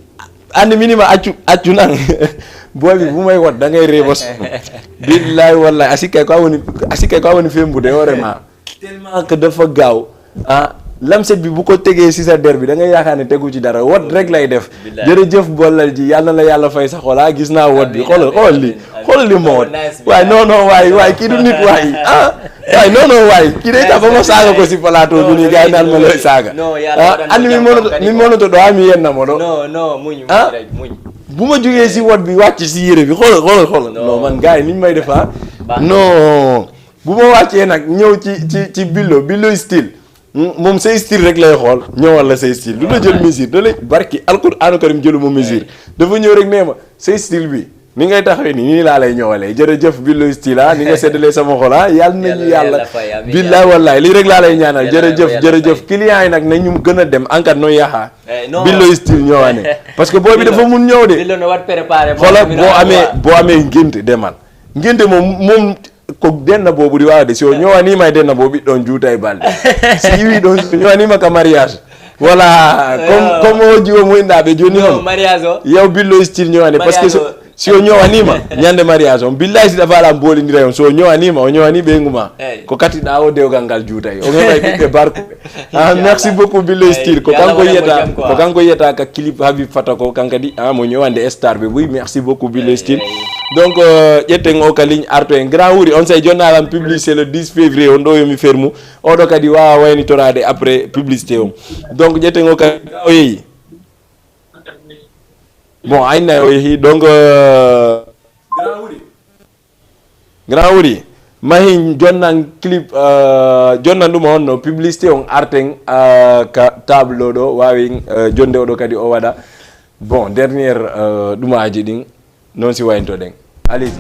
anndi minima accu, accu nan. Boy bi, bu may wot, da ngay ree ba sonn. Billahi wallahi, a sikkay ko a woni, a sikkay ko a woni fembude hoore ma. Tellement que dafa gaaw. Ah, lamset bi bu ko tegee si sa der bi, da ngay yaakaar ne tegu ci dara. Wot rek lay def. Billahi. Jërëjëf bollal ji, yàlla na la yàlla fay sa xol. Ah, gis naa wot bi. Amiin, xoolal, amiin, xoolal li, amiin, amiin. Xoolal li ma wot. Oh, nice bi. Waay, non, non, waay, waay, kii du nit waay. Ah, waay, non, non, waay, kii day tax ba ma saaga ko si plateau bi nii, gars yi naan ma looy saaga. Non, yàlla, ah, waɗan anndi mi jàmm, mënut, kadi mi ko mënut a doon, ah, mi yenn na ma doon. Non, non, muñ, muñ rek, muñ. Bu ma jógee si wot bi, wàcc si yére bi, xoolal, xoolal, xoolal. Non. Non, man, gars yi, niñ may def, ah. Baax na. Non. Bu ma wàccee nag, ñëw ci, ci, ci Billo, Billo style. Hmm, moom say style rek lay xool, ñëwal la say style. Du la jël mesure, da lay, barki Alquraanu Karim, jëluma mesure. Dafa ñëw rek nee ma, say style bi, ni ngay taxawee nii, nii laa lay ñëwalee. Jërëjëf Billo style, ah, ni nga seddalee sama xol, ah, yàlla nañu yàlla, yàlla fay, amiin, billaay wallaay, lii rek laa lay ñaanal. Yàlla, jërëjëf, yàlla jërëjëf. Fay. Client yi nag, na ñu gën a dem, ankat nooy yaxaa. Eh, non. Billo style ñëwaane. Parce que booy bi dafa mun ñëw de. Billo no wat préparé, xoolal, boo amee, boo amee ngénte, demal. Ngénte moom, moom, ko denna boobu di waawde. Si o ñëwaanii ma e denna boobu, ɗon juuta e balɗe. Si iwii ɗon, si o ñëwaanii ma ka mariage. Voilà, comme, comme o jiwo mo inɗa ɓe jooni. Non, on mariage o. Yow Billo style ñëwaani, parce que so, mariage o, si o ñëwaanii ma, ñande mariage on, billahi si ɗa faala mboolindira on, so o ñëwaanii ma, o ñëwaanii ɓeyngu ma. Eyi. Ko kati ɗa o dewgal ngal juutay. O heɓay ɓiɓɓe barkuɓe. Ah, merci beaucoup, Billo Style. Ko kanko yiyata, ko kanko yiyata ka clip Habib Fata ko, kan kadi, ah, mo ñëwande star ɓe buy. Merci beaucoup, Billo Style. Donc, euh, ƴetten o ka ligne arto en. Grand Wuri, on say jonnaalan publicité le dix février, on ɗo yo mi fermu. Oɗo kadi waawa waynitoraade après publicité on. Donc, ƴetten o ka, o yehi. Bon, ayna o yehi. Donc, euh, Grand Wuri, mahin jonnan clip, euh, jonnan ɗum on no publicité on arten, euh, ka table ɗo, waawi, euh, jonde oɗo kadi o waɗa. Bon, dernière, euh, ɗumaaji ɗin, non si wayntoɗen. Allez-y.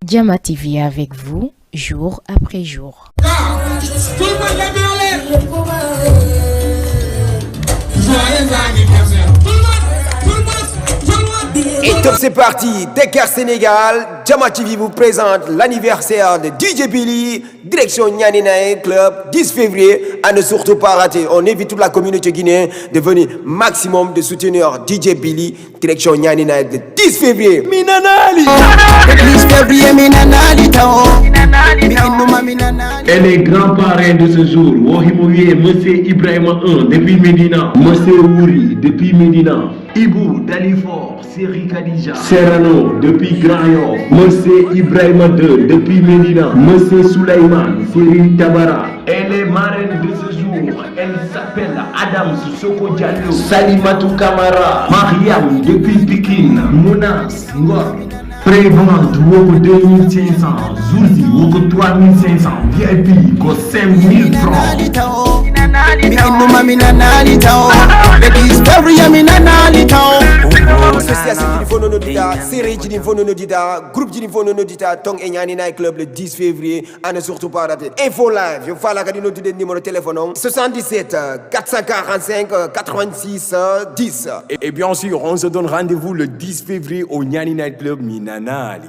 Jama T V avec vous, jour après jour. Tout le monde lève en l'air. Joyeux anniversaire. Tout le monde, tout le monde, tout le monde. Et top, c'est parti. Dakar, Sénégal. Jama T V vous présente l'anniversaire de D J Billy. Direction Niani Night Club, dix février. À ne surtout pas rater. On invite toute la communauté guinéenne de venir maximum de soutenir D J Billy. Direction Niani Night le dix février. Mi nanaali. Le dix février, mi nanaali taw. Mi innuma Et les grands parrains de ce jour, wo himo wi'ee Monsieur Ibrahima un depuis Médina, Monsieur Wuri depuis Médina, Ibou Dalifort, Séri Khadija, Serrano depuis Grand Yoff, Monsieur Ibrahima deux depuis Médina, Monsieur Souleymane, Séri Tabara. Et les marraines de ce jour, elle s'appelle Adams Soko Diallo, Salimatu Kamara, Mariam depuis Pikine, Mounas Ngor. Prévente, wo ko deux mille cinq cents. Zourzi, wo ko trois mille cinq cents. V I P, ko cinq mille francs. Mi innuma mi nanaali taw. Ɓe discovery mi nanaali taw. Association jini fof no noddita, série jini fof no noddita, groupe jini fof no noddita, ton e Ñaani Night Club le dix février, à ne surtout pas rater. Info live, yo fala kadi noddude numéro téléphone on, soixante-dix-sept, quatre cent quarante-cinq, quatre-vingt-six, dix. Et, et bien sûr, on se donne rendez-vous le dix février au Ñaani Night Club, mi nanaali.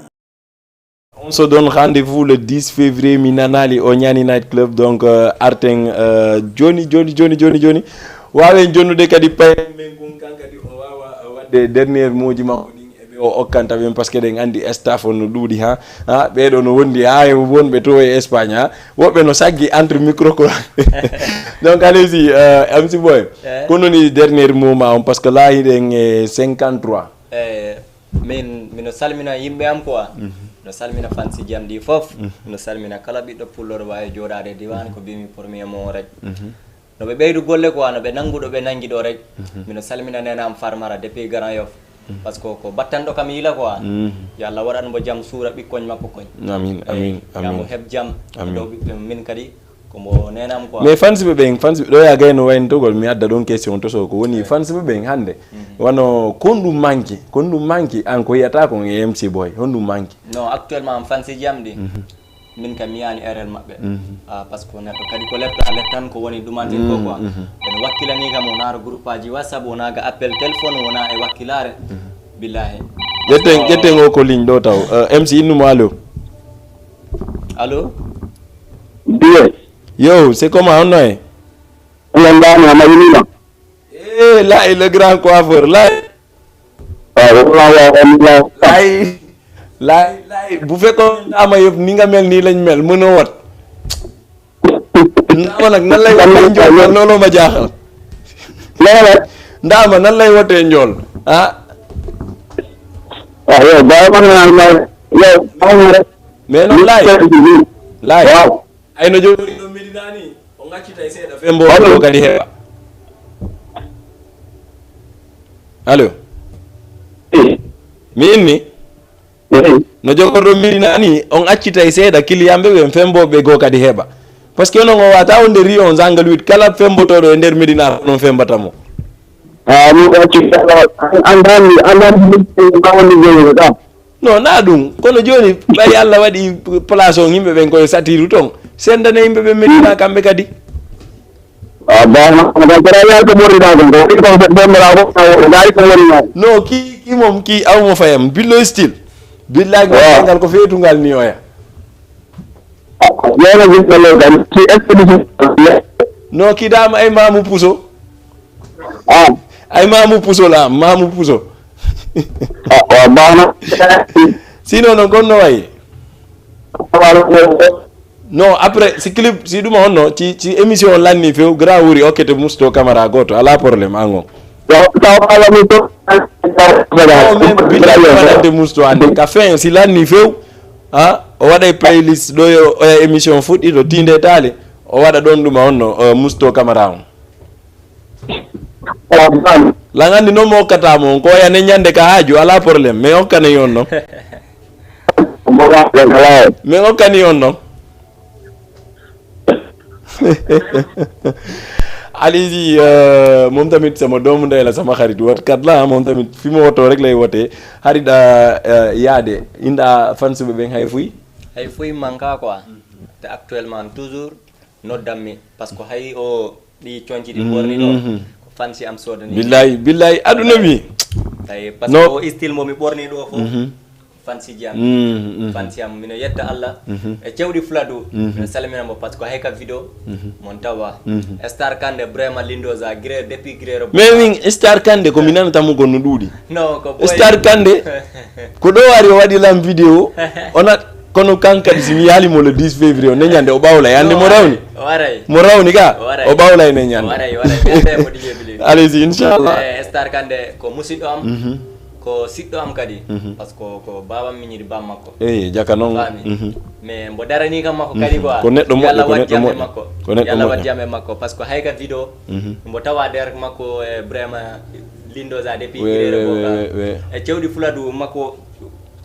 On se donne rendez-vous le dix février, mi nanaali o Ñaani Night Club. Donc, euh, arten, euh, joni, joni, joni, joni, joni. Waawen jonnude kadi payre men kun, kan kadi o waawa, euh, wadde dernier mot ji makko ɗin e ɓe o okkanta ɓen, parce que ɗen anndi staff on no ɗuuɗi, ha. Ha, ɓee ɗoo no wondi, ha, e wonɓe to e Espagne, ha. Woɓɓe no saggi entre micro ko. Donc, allez-y, euh, M C Boy. Eh? Ko non woni dernier mot ma on, parce que la hiɗen e cinquante-trois. Eh, min, mino salmina yimɓe am quoi. Mhm. Mino salmina fansi jam ɗi fof. Mhm. Mino salmina kala ɓiɗɗo pullo ɗo waawi jooɗaade e diwan, ko mbimi premier mot rek. Mhm. No ɓe ɓeydu golle quoi, no ɓe nangu ɗo ɓe nangi ɗo rek. Mhm. Mino salmina nena am Farmara depuis Grand Yoff. Mhm. Parce que ko battanɗo kam yila quoi. Mhm. Yo Allah waɗan mo jam, suura ɓikkoñ makko koñ. Amin, amin, amin. Yo mo heɓ jam. Amin. Dow ɓiɓɓe min kadi. Ko mo nena am quoi. Mais fansiɓe ɓen, fansiɓe ɗo ya gayno wayntugol, mi adda ɗon question to so ko woni fansiɓe ɓen hannde. Mhm. Wano, ko honɗum manki, ko honɗum manki an ko yiyata kon e M C Boy, honɗum manki? Non, actuellement am fansiji am ɗi. Mhm. Min kam mi yiyaani erreur maɓɓe. Mhm. Ah, parce que neɗɗo kadi ko lepta, a leptan ko woni ɗumantin ko quoi. Mhm. Ene wakkilani kam, wonaa groupe aji WhatsApp, wonaa ga appel téléphone, wonaa e wakkilaare. Mhm. Billahi. Ƴetten, ƴetten o ko ligne ɗo taw. Euh, M C innumo, allo. Allo? Bien. Yo, c'est comment, honno e? Alhamdulillah, ma yinima. Eh, Laye, le grand coiffeur, Laye. Ah, wala, wala, wala. Laye, Laye, Laye, bu fekkoon ndaama yëpp ni nga mel, nii lañ mel, mënoo wat. Ndaama nag, nan lay watee njool, man looloo ma jaaxal. Ndaama, nan lay watee njool, ah? Ah, yow, bàyyi ma naan ma, yow, bàyyi ma rek. Mais non, Laye. Laye. Waaw. Ay no jogori ɗo Medina ni, o ngaccitay seeɗa fembo ɗo kadi heɓa. Allo? Eh. Mi inni? Eh. No jogorɗo Medina ni, on accitay seeɗa kiliyanɓe ɓen femboɓe goo kadi heɓa. Parce que onon o wata wonde ri on zangal wit kala fembotoɗo e nder Medina ko non fembata mo. Ah, mi ko acci, an, an, an, an, an, an, an, Non, na ɗum. Kono jooni, ɓay Allah waɗi place on, yimɓe ɓen koye satiru ton. Sendane yimɓe ɓen Medina kamɓe kadi. Ah, bana, bana, kara yaay ko ɓorniɗaa kon, ko waɗi kon ɓe ɓorniɗaa kon, ko waɗi ko ɓorniɗaa. No, ki, ki mom, ki awmo fayam. Billo style. Billahi, ngal, ngal ko feetungal ni oya. Yawna yimɓe ley kam, si expédition. No, ki dama ay Mamu Puso. Ah. Ay Mamu Puso la, Mamu Puso. Ah, waaw, baax na. Sinon, non, kon no wayi? Non, après, si clip, si ɗum on, no, ci, ci émission on lanni few, grand wuri, okkete musto caméra goto, ala problème, an on. Taw, taw, ala mi to. Non, mais, billahi, waɗante musto ande, ka fin, si lanni few, ha, o waɗay playlist ɗo yo, oya émission fuɗɗi to tinde taali, o waɗa ɗon ɗum on, no, o musto caméra on. Lan anndi non mo okkata mo on, ko oya ne ñande ka haaju, alaa problème, mais okkane on non. Mais okkani on non. Aliji, euh, moom tamit sama doomu ndey la, sama xarit, watkat la, moom tamit fi mu wotoo rek lay wotee. Xarit, euh, euh, yaade, inda fansuɓe ɓen hay fuy? Hay fuy manka quoi. Te actuellement toujours, noddanmi, parce que hay o ɗi conci ɗi ɓorni ɗo, mhm, ko fansi am sodani. Billahi, billahi, aduna mi. Tawi, parce que o style mo mi ɓorni ɗo fof, mhm, fansi ji am. Mhm, mhm. Fansi am, mino yetta Allah. Mhm. E cewɗi Fuladu, mhm, mino salmina mo, parce que hay ka vidéo, mhm, mon tawa. Mhm. Star Kande, Brema Lindoza, Gré, depuis Gré Robo. Mais min, Star Kande, ko mi nanata mo ko no ɗuuɗi. Non, ko boy. Star Kande, ko ɗo ari o waɗi lan vidéo, on a Kono kan kadi, si mi yaali mo le dix février, o neñande o ɓawlay. Ande mo rawni. Waray. Mo rawni ka, waray, o ɓawlay neñande. Waray, waray. Ɓe ɓe mo D J Billy. Allez-y, inchallah. Eh, Star Kande ko musiɗɗo am, mhm, ko siɗɗo am kadi. Mhm. Parce que ko baabam miñiri bam makko. Eyi, jaka non. Faami. Mhm. Mais mbo darani kam makko kadi, mhm, quoi. Ko neɗɗo moƴƴo, ko neɗɗo moƴƴo. Yalla waddi am e makko. Ko neɗɗo moƴƴo. Yalla waddi am e makko. Parce que hay ka vidéo, mhm, mbo tawa der makko e Brema Lindoza depuis. We, Irere we, Boka. We, we, we. E cewɗi Fuladu makko.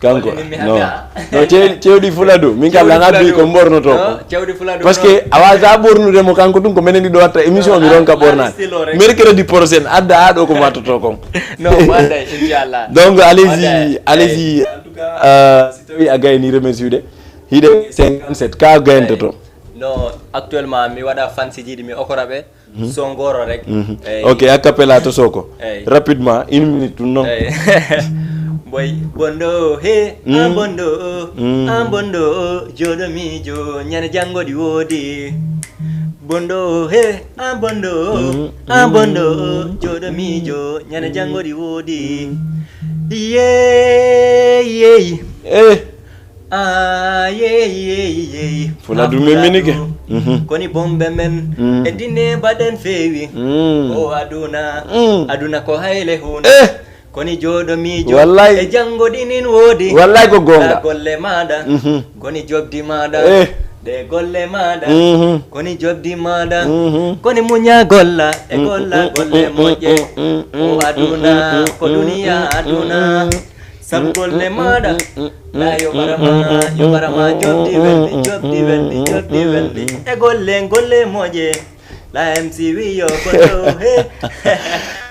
Kanko, wallini mi no. Hannde, ah. No, cew-, cewɗi Fuladu. Min kam, cewɗi lanaa Fuladu. Bi ko mbornoto ko. No, cewɗi Fuladu, parce que no. A waawataa ɓornude mo kanko tun, ko menen ɗiɗo watta émission, no, mi ronka ɓornaade. Mercredi prochain, adda haa ɗo ko mattoto kon. No, waɗay, inchallah. Donc, allez-y, waɗay. Allez-y. En tout cas, euh, si tawi a gayni remerciude, hiɗen cinquante-sept, ka gayntoto. No, actuellement, mi waɗa fansijiiɗi, mi okora ɓe. Mhm. Songoro rek. Mhm. Eyi. Ok, a cappella to Soko. Eyi. Rapidement, une minute tun non. Eyi. Boy, bondo, he, mm, a bondo, mm, a bondo, jodo mijo, ñande janngo ɗi woodi. Bondo, he, a bondo, mm, a bondo, mm, jodo mijo, ñande janngo ɗi woodi. Yey, yey. Eh. Ah, yey, yey, yey. Fuladu men minike. Mhm. Koni bombe men. Mhm. E dine baden fewi. Mm. O aduna. Mm. Aduna ko hayle hunde. Eh. Koni jodo mijo. Wallahi. E jango dinin wodi. Wallahi ko gonga. Golle mada. Mhm. Koni jobdi mada. Eh. De golle mada. Mhm. Koni jobdi mada. Mhm. Koni munya golla. E golla golle moje. O aduna. Ko duniya aduna. Sabu golle maaɗa, la yo barama, yo barama, joddi weldi, joddi weldi, joddi weldi. E golle, golle moƴƴe, la M C wi yo golle o, he.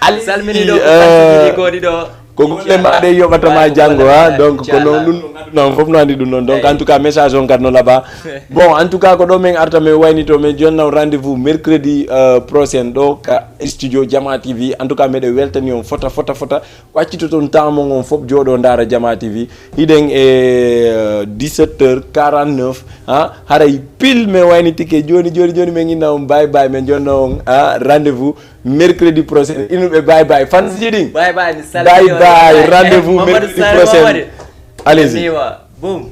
Ali, salmini ɗo, ko eh, kanti ɗo. Ko golle maaɗa yoɓata ma janngo, ha? Donc, ko non ɗum, non, fof no andi ɗum non. Donc, en tout cas, message on kadi no laaɓa. Bon, en tout cas, ko ɗo men arta, men waynito, men jonna on rendez-vous mercredi, euh, prochain, ɗo ka studio Jama T V. En tout cas, meɗen weltani on fota, fota, fota. Ko accitoton temps mon on fof, jooɗo ndaara Jama T V. Hiɗen e, euh, dix-sept heures quarante-neuf, ha? Haray pile men waynitike jooni, jooni, jooni men inna on bye bye, men jonna on, ha? Rendez-vous mercredi prochain. Inuɓe bye bye. Fans ji ɗin. Bye bye, mi salmini on. Bye bye. Rendez-vous mercredi prochain. Allez-y. Boom.